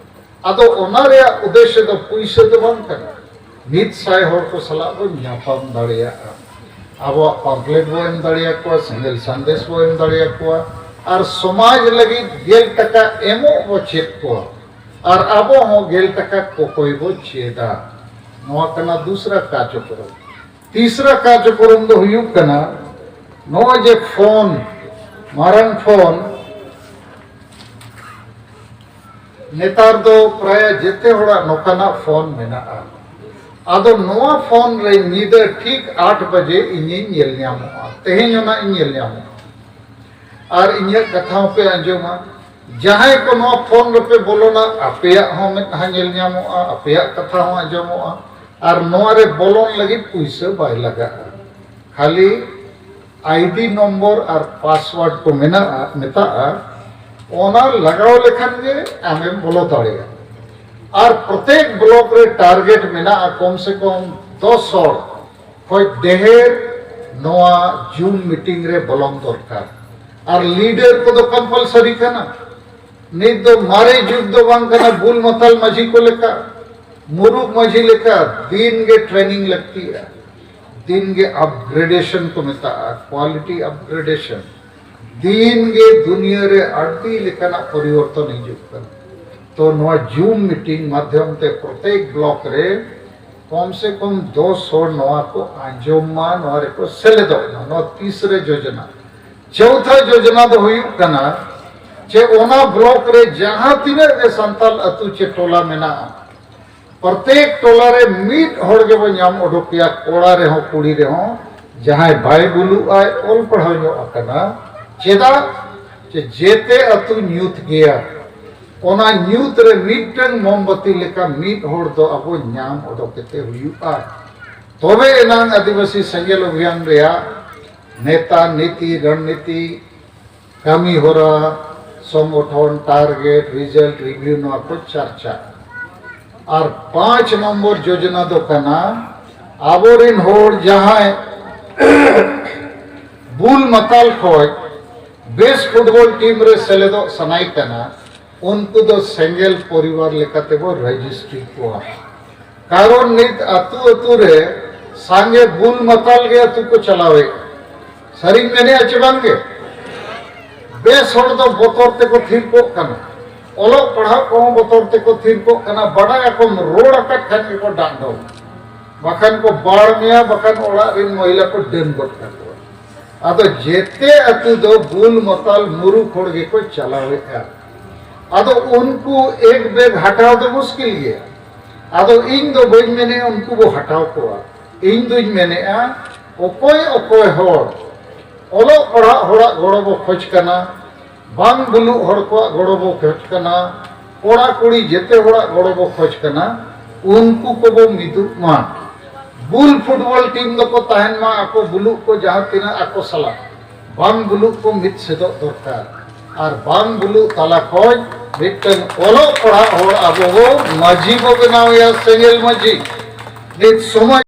ᱟᱫᱚ ᱚᱱᱟ ᱨᱮᱭᱟᱜ ᱩᱫᱽᱫᱮᱥᱥᱚ ᱫᱚ ᱯᱩᱭᱥᱟᱹ ᱫᱚ ᱵᱟᱝ ᱠᱟᱱᱟ, ᱢᱤᱫ ᱥᱟᱭ ᱦᱚᱲ ᱠᱚ ᱥᱟᱞᱟᱜ ᱵᱚ ᱧᱟᱯᱟᱢ ᱫᱟᱲᱮᱭᱟᱜᱼᱟ, ᱟᱵᱚᱣᱟᱜ ᱯᱟᱢᱯᱞᱮᱴ ᱵᱚ ᱮᱢ ᱫᱟᱲᱮᱭᱟᱠᱚᱣᱟ, ᱥᱮᱸᱜᱮᱞ ᱥᱟᱸᱫᱮᱥ ᱵᱚ ᱮᱢ ᱫᱟᱲᱮᱭᱟᱠᱚᱣᱟ, ᱟᱨ ᱥᱚᱢᱟᱡᱽ ᱞᱟᱹᱜᱤᱫ ᱜᱮᱞ ᱴᱟᱠᱟ ᱮᱢᱚᱜ ᱵᱚ ᱪᱮᱫ ᱠᱚᱣᱟ, ᱟᱨ ᱟᱵᱚ ᱦᱚᱸ ᱜᱮᱞ ᱴᱟᱠᱟ ᱠᱚᱠᱚᱭ ᱵᱚ ᱪᱮᱫᱟ᱾ ᱱᱚᱣᱟ ᱠᱟᱱᱟ ᱫᱩᱥᱨᱟ ᱠᱟᱨᱡᱚᱠᱨᱚᱢ᱾ ᱛᱤᱥᱨᱟ ᱠᱟᱨᱡᱚᱠᱨᱚᱢ ᱫᱚ ᱦᱩᱭᱩᱜ ᱠᱟᱱᱟ ᱱᱚᱜᱼᱚᱭ ᱡᱮ ᱯᱷᱳᱱ, ᱢᱟᱨᱟᱝ ᱯᱷᱳᱱ, ᱱᱮᱛᱟᱨ ᱫᱚ ᱯᱨᱟᱭ ᱡᱮᱛᱮ ᱦᱚᱲᱟᱜ ᱱᱚᱝᱠᱟᱱᱟᱜ ᱯᱷᱳᱱ ᱢᱮᱱᱟᱜᱼᱟ᱾ ᱟᱫᱚ ᱱᱚᱣᱟ ᱯᱷᱳᱱ ᱨᱮ ᱧᱤᱫᱟᱹ ᱴᱷᱤᱠ ᱟᱴ ᱵᱟᱡᱮ ᱤᱧᱤᱧ ᱧᱮᱞ ᱧᱟᱢᱚᱜᱼᱟ, ᱛᱮᱦᱮᱧ ᱚᱱᱟ ᱤᱧ ᱧᱮᱞ ᱧᱟᱢᱚᱜᱼᱟ᱾ ᱟᱨ ᱤᱧᱟᱹᱜ ᱠᱟᱛᱷᱟ ᱦᱚᱸᱯᱮ ᱟᱸᱡᱚᱢᱟ᱾ ᱡᱟᱦᱟᱸᱭ ᱠᱚ ᱱᱚᱣᱟ ᱯᱷᱳᱱ ᱨᱮᱯᱮ ᱵᱚᱞᱚᱱᱟ, ᱟᱯᱮᱭᱟᱜ ᱦᱚᱸ ᱢᱮᱫᱦᱟ ᱧᱮᱞ ᱧᱟᱢᱚᱜᱼᱟ, ᱟᱯᱮᱭᱟᱜ ᱠᱟᱛᱷᱟ ᱦᱚᱸ ᱟᱸᱡᱚᱢᱚᱜᱼᱟ᱾ ᱟᱨ ᱱᱚᱣᱟ ᱨᱮ ᱵᱚᱞᱚᱱ ᱞᱟᱹᱜᱤᱫ ᱯᱩᱭᱥᱟᱹ ᱵᱟᱭ ᱞᱟᱜᱟᱜᱼᱟ, ᱠᱷᱟᱹᱞᱤ ᱟᱭᱰᱤ ᱱᱚᱢᱵᱚᱨ ᱟᱨ ᱯᱟᱥᱣᱟᱨᱰ ᱠᱚ ᱢᱮᱱᱟᱜᱼᱟ, ᱢᱮᱛᱟᱜᱼᱟ, ᱚᱱᱟ ᱞᱟᱜᱟᱣ ᱞᱮᱠᱷᱟᱱ ᱜᱮ ᱟᱢᱮᱢ ᱵᱚᱞᱚ ᱫᱟᱲᱮᱭᱟᱜᱼᱟ᱾ ᱟᱨ ᱯᱨᱚᱛᱮᱠ ᱵᱞᱚᱠ ᱨᱮ ᱴᱟᱨᱜᱮᱴ ᱢᱮᱱᱟᱜᱼᱟ ᱠᱚᱢ ᱥᱮ ᱠᱚᱢ ᱫᱚᱥ ᱦᱚᱲ ᱠᱷᱚᱡ ᱰᱷᱮᱨ ᱱᱚᱣᱟ ᱡᱩᱢ ᱢᱤᱴᱤᱝ ᱨᱮ ᱵᱚᱞᱚᱱ ᱫᱚᱨᱠᱟᱨ᱾ ᱟᱨ ᱞᱤᱰᱟᱨ ᱠᱚᱫᱚ ᱠᱚᱢᱯᱟᱞᱥᱟᱨᱤ ᱠᱟᱱᱟ᱾ ᱱᱤᱛ ᱫᱚ ᱢᱟᱨᱮ ᱡᱩᱜᱽ ᱫᱚ ᱵᱟᱝ ᱠᱟᱱᱟ, ᱵᱩᱞ ᱢᱟᱛᱟᱞ ᱢᱟᱹᱡᱷᱤ ᱠᱚ ᱞᱮᱠᱟ, ᱢᱩᱨᱩᱠ ᱢᱟᱹᱡᱷᱤ ᱞᱮᱠᱟ ᱫᱤᱱ ᱜᱮ ᱴᱨᱮᱱᱤᱝ ᱞᱟᱹᱠᱛᱤᱜᱼᱟ᱾ ᱫᱤᱱ ᱜᱮ ᱟᱯᱜᱨᱮᱰᱮᱥᱚᱱ ᱠᱚ ᱢᱮᱛᱟᱜᱼᱟ, ᱠᱣᱟᱞᱤᱴᱤ ᱟᱯᱜᱨᱮᱰᱮᱥᱚᱱ᱾ ᱫᱤᱱ ᱜᱮ ᱫᱩᱱᱤᱭᱟᱹ ᱨᱮ ᱟᱹᱰᱤ ᱞᱮᱠᱟᱱᱟᱜ ᱯᱚᱨᱤᱵᱚᱨᱛᱚᱱ ᱦᱤᱡᱩᱜ ᱠᱟᱱᱟ᱾ ᱛᱚ ᱱᱚᱣᱟ ᱡᱩᱢ ᱢᱤᱴᱤᱝ ᱢᱟᱫᱽᱫᱷᱚᱢ ᱛᱮ ᱯᱨᱚᱛᱮᱠ ᱵᱞᱚᱠ ᱨᱮ ᱠᱚᱢ ᱥᱮ ᱠᱚᱢ ᱫᱚᱥ ᱦᱚᱲ ᱱᱚᱣᱟ ᱠᱚ ᱟᱸᱡᱚᱢ ᱢᱟ, ᱱᱚᱣᱟ ᱨᱮᱠᱚ ᱥᱮᱞᱮᱫᱚᱜ ᱢᱟ᱾ ᱱᱚᱣᱟ ᱛᱤᱥᱨᱮ ᱡᱳᱡᱚᱱᱟ, ᱪᱳᱣᱛᱷᱟ ᱡᱳᱡᱚᱱᱟ ᱫᱚ ᱦᱩᱭᱩᱜ ᱠᱟᱱᱟ ᱡᱮ ᱚᱱᱟ ᱵᱞᱚᱠ ᱨᱮ ᱡᱟᱦᱟᱸ ᱛᱤᱱᱟᱹᱜ ᱜᱮ ᱥᱟᱱᱛᱟᱞ ᱟᱹᱛᱩ ᱪᱮ ᱴᱚᱞᱟ ᱢᱮᱱᱟᱜᱼᱟ, ᱯᱨᱚᱛᱮᱠ ᱴᱚᱞᱟ ᱨᱮ ᱢᱤᱫ ᱦᱚᱲ ᱜᱮᱵᱚ ᱧᱟᱢ ᱚᱰᱚᱠᱮᱭᱟ, ᱠᱚᱲᱟ ᱨᱮᱦᱚᱸ ᱠᱩᱲᱤ ᱨᱮᱦᱚᱸ, ᱡᱟᱦᱟᱸᱭ ᱵᱟᱭ ᱵᱩᱞᱩᱜ ᱟᱭ, ᱚᱞ ᱯᱟᱲᱦᱟᱣ ᱧᱚᱜ ᱟᱠᱟᱱᱟ᱾ ᱪᱮᱫᱟᱜ? ᱡᱮ ᱡᱮᱛᱮ ᱟᱹᱛᱩ ᱧᱩᱛ ᱜᱮᱭᱟ, ᱚᱱᱟ ᱧᱩᱛ ᱨᱮ ᱢᱤᱫᱴᱟᱝ ᱢᱳᱢᱵᱟᱛᱤ ᱞᱮᱠᱟ ᱢᱤᱫ ᱦᱚᱲ ᱫᱚ ᱟᱵᱚ ᱧᱟᱢ ᱚᱰᱚᱠ ᱠᱟᱛᱮ ᱦᱩᱭᱩᱜᱼᱟ᱾ ᱛᱚᱵᱮ ᱮᱱᱟᱝ ᱟᱹᱫᱤᱵᱟᱹᱥᱤ ᱥᱮᱸᱜᱮᱞ ᱚᱵᱷᱤᱭᱟᱱ ᱨᱮᱭᱟᱜ ᱱᱮᱛᱟ, ᱱᱤᱛᱤ, ᱨᱚᱱᱱᱤᱛᱤ, ᱠᱟᱹᱢᱤ ᱦᱚᱨᱟ, ᱥᱚᱝᱜᱚᱴᱷᱚᱱ, ᱴᱟᱨᱜᱮᱴ, ᱨᱤᱡᱟᱞᱴ, ᱨᱤᱵᱷᱤᱭᱩ, ᱱᱚᱣᱟ ᱠᱚ ᱪᱟᱨᱪᱟ᱾ ᱟᱨ ᱯᱟᱸᱪ ᱱᱚᱢᱵᱚᱨ ᱡᱳᱡᱚᱱᱟ ᱫᱚ ᱠᱟᱱᱟ, ᱟᱵᱚᱨᱮᱱ ᱦᱚᱲ ᱡᱟᱦᱟᱸᱭ ᱵᱩᱞ ᱢᱟᱛᱟᱞ ᱠᱷᱚᱡ ᱵᱮᱥ ᱯᱷᱩᱴᱵᱚᱞ ᱴᱤᱢ ᱨᱮ ᱥᱮᱞᱮᱫᱚᱜ ᱥᱟᱱᱟᱭ ᱠᱟᱱᱟ, ᱩᱱᱠᱩ ᱫᱚ ᱥᱮᱸᱜᱮᱞ ᱯᱚᱨᱤᱵᱟᱨ ᱞᱮᱠᱟᱛᱮ ᱵᱚ ᱨᱮᱡᱤᱥᱴᱨᱤ ᱠᱚᱣᱟ᱾ ᱠᱟᱨᱚᱱ ᱱᱤᱛ ᱟᱹᱛᱩ ᱟᱹᱛᱩ ᱨᱮ ᱥᱟᱸᱜᱮ ᱵᱩᱞ ᱢᱟᱛᱟᱞ ᱜᱮ ᱟᱹᱛᱩ ᱠᱚ ᱪᱟᱞᱟᱣᱮᱫ᱾ ᱥᱟᱹᱨᱤᱧ ᱢᱮᱱᱮᱫᱼᱟ ᱪᱮ ᱵᱟᱝ ᱜᱮ? ᱵᱮᱥ ᱦᱚᱲ ᱫᱚ ᱵᱚᱛᱚᱨ ᱛᱮᱠᱚ ᱛᱷᱤᱨ ᱠᱚᱜ ᱠᱟᱱᱟ, ᱚᱞᱚᱜ ᱯᱟᱲᱦᱟᱜ ᱠᱚᱦᱚᱸ ᱵᱚᱛᱚᱨ ᱛᱮᱠᱚ ᱛᱷᱤᱨ ᱠᱚᱜ ᱠᱟᱱᱟ, ᱵᱟᱰᱟᱭ ᱟᱠᱚᱢ ᱨᱚᱲ ᱟᱠᱟᱫ ᱠᱷᱟᱱ ᱜᱮᱠᱚ ᱰᱟᱸᱰᱚᱢ, ᱵᱟᱠᱷᱟᱱ ᱠᱚ ᱵᱟᱲ ᱢᱮᱭᱟ, ᱵᱟᱠᱷᱟᱱ ᱚᱲᱟᱜ ᱨᱮᱱ ᱢᱚᱦᱤᱞᱟ ᱠᱚ ᱰᱟᱹᱱ ᱜᱚᱫ ᱠᱟᱠᱚᱣᱟ᱾ ᱟᱫᱚ ᱡᱮᱛᱮ ᱟᱹᱛᱩ ᱫᱚ ᱵᱩᱞ ᱢᱟᱛᱟᱞ ᱢᱩᱨᱩᱠ ᱦᱚᱲ ᱜᱮᱠᱚ ᱪᱟᱞᱟᱣᱮᱫᱼᱟ᱾ ᱟᱫᱚ ᱩᱱᱠᱩ ᱮᱠ ᱵᱮᱜᱽ ᱦᱟᱴᱟᱣ ᱫᱚ ᱢᱩᱥᱠᱤᱞ ᱜᱮᱭᱟ᱾ ᱟᱫᱚ ᱤᱧ ᱫᱚ ᱵᱟᱹᱧ ᱢᱮᱱᱮᱫᱼᱟ ᱩᱱᱠᱩ ᱵᱚ ᱦᱟᱴᱟᱣ ᱠᱚᱣᱟ, ᱤᱧ ᱫᱩᱧ ᱢᱮᱱᱮᱫᱼᱟ ᱚᱠᱚᱭ ᱚᱠᱚᱭ ᱦᱚᱲ ᱚᱞᱚᱜ ᱯᱟᱲᱦᱟᱜ ᱦᱚᱲᱟᱜ ᱜᱚᱲᱚ ᱵᱚ ᱠᱷᱚᱡᱽ ᱠᱟᱱᱟ, ᱵᱟᱝ ᱵᱩᱞᱩᱜ ᱦᱚᱲ ᱠᱚᱣᱟᱜ ᱜᱚᱲᱚ ᱵᱚ ᱠᱷᱚᱡᱽ ᱠᱟᱱᱟ, ᱠᱚᱲᱟ ᱠᱩᱲᱤ ᱡᱮᱛᱮ ᱦᱚᱲᱟᱜ ᱜᱚᱲᱚ ᱵᱚ ᱠᱷᱚᱡᱽ ᱠᱟᱱᱟ, ᱩᱱᱠᱩ ᱠᱚᱵᱚ ᱢᱤᱫᱚᱜ ᱢᱟ᱾ ᱵᱩᱞ ᱯᱷᱩᱴᱵᱚᱞ ᱴᱤᱢ ᱫᱚᱠᱚ ᱛᱟᱦᱮᱱ ᱢᱟ ᱟᱠᱚ ᱵᱩᱞᱩᱜ ᱠᱚ ᱡᱟᱦᱟᱸ ᱛᱤᱱᱟᱹᱜ ᱟᱠᱚ ᱥᱟᱞᱟᱜ, ᱵᱟᱝ ᱵᱩᱞᱩᱜ ᱠᱚ ᱢᱤᱫ ᱥᱮᱫᱚᱜ ᱫᱚᱨᱠᱟᱨ᱾ ᱟᱨ ᱵᱟᱝ ᱵᱩᱞᱩᱜ ᱛᱟᱞᱟ ᱠᱷᱚᱡ ᱢᱤᱫᱴᱟᱝ ᱚᱞᱚᱜ ᱯᱟᱲᱦᱟᱜ ᱦᱚᱲ ᱟᱵᱚ ᱵᱚ ᱢᱟᱹᱡᱷᱤ ᱵᱚ ᱵᱮᱱᱟᱣᱮᱭᱟ, ᱥᱮᱸᱜᱮᱞ ᱢᱟᱹᱡᱷᱤ᱾ ᱱᱤᱛ ᱥᱚᱢᱚᱭ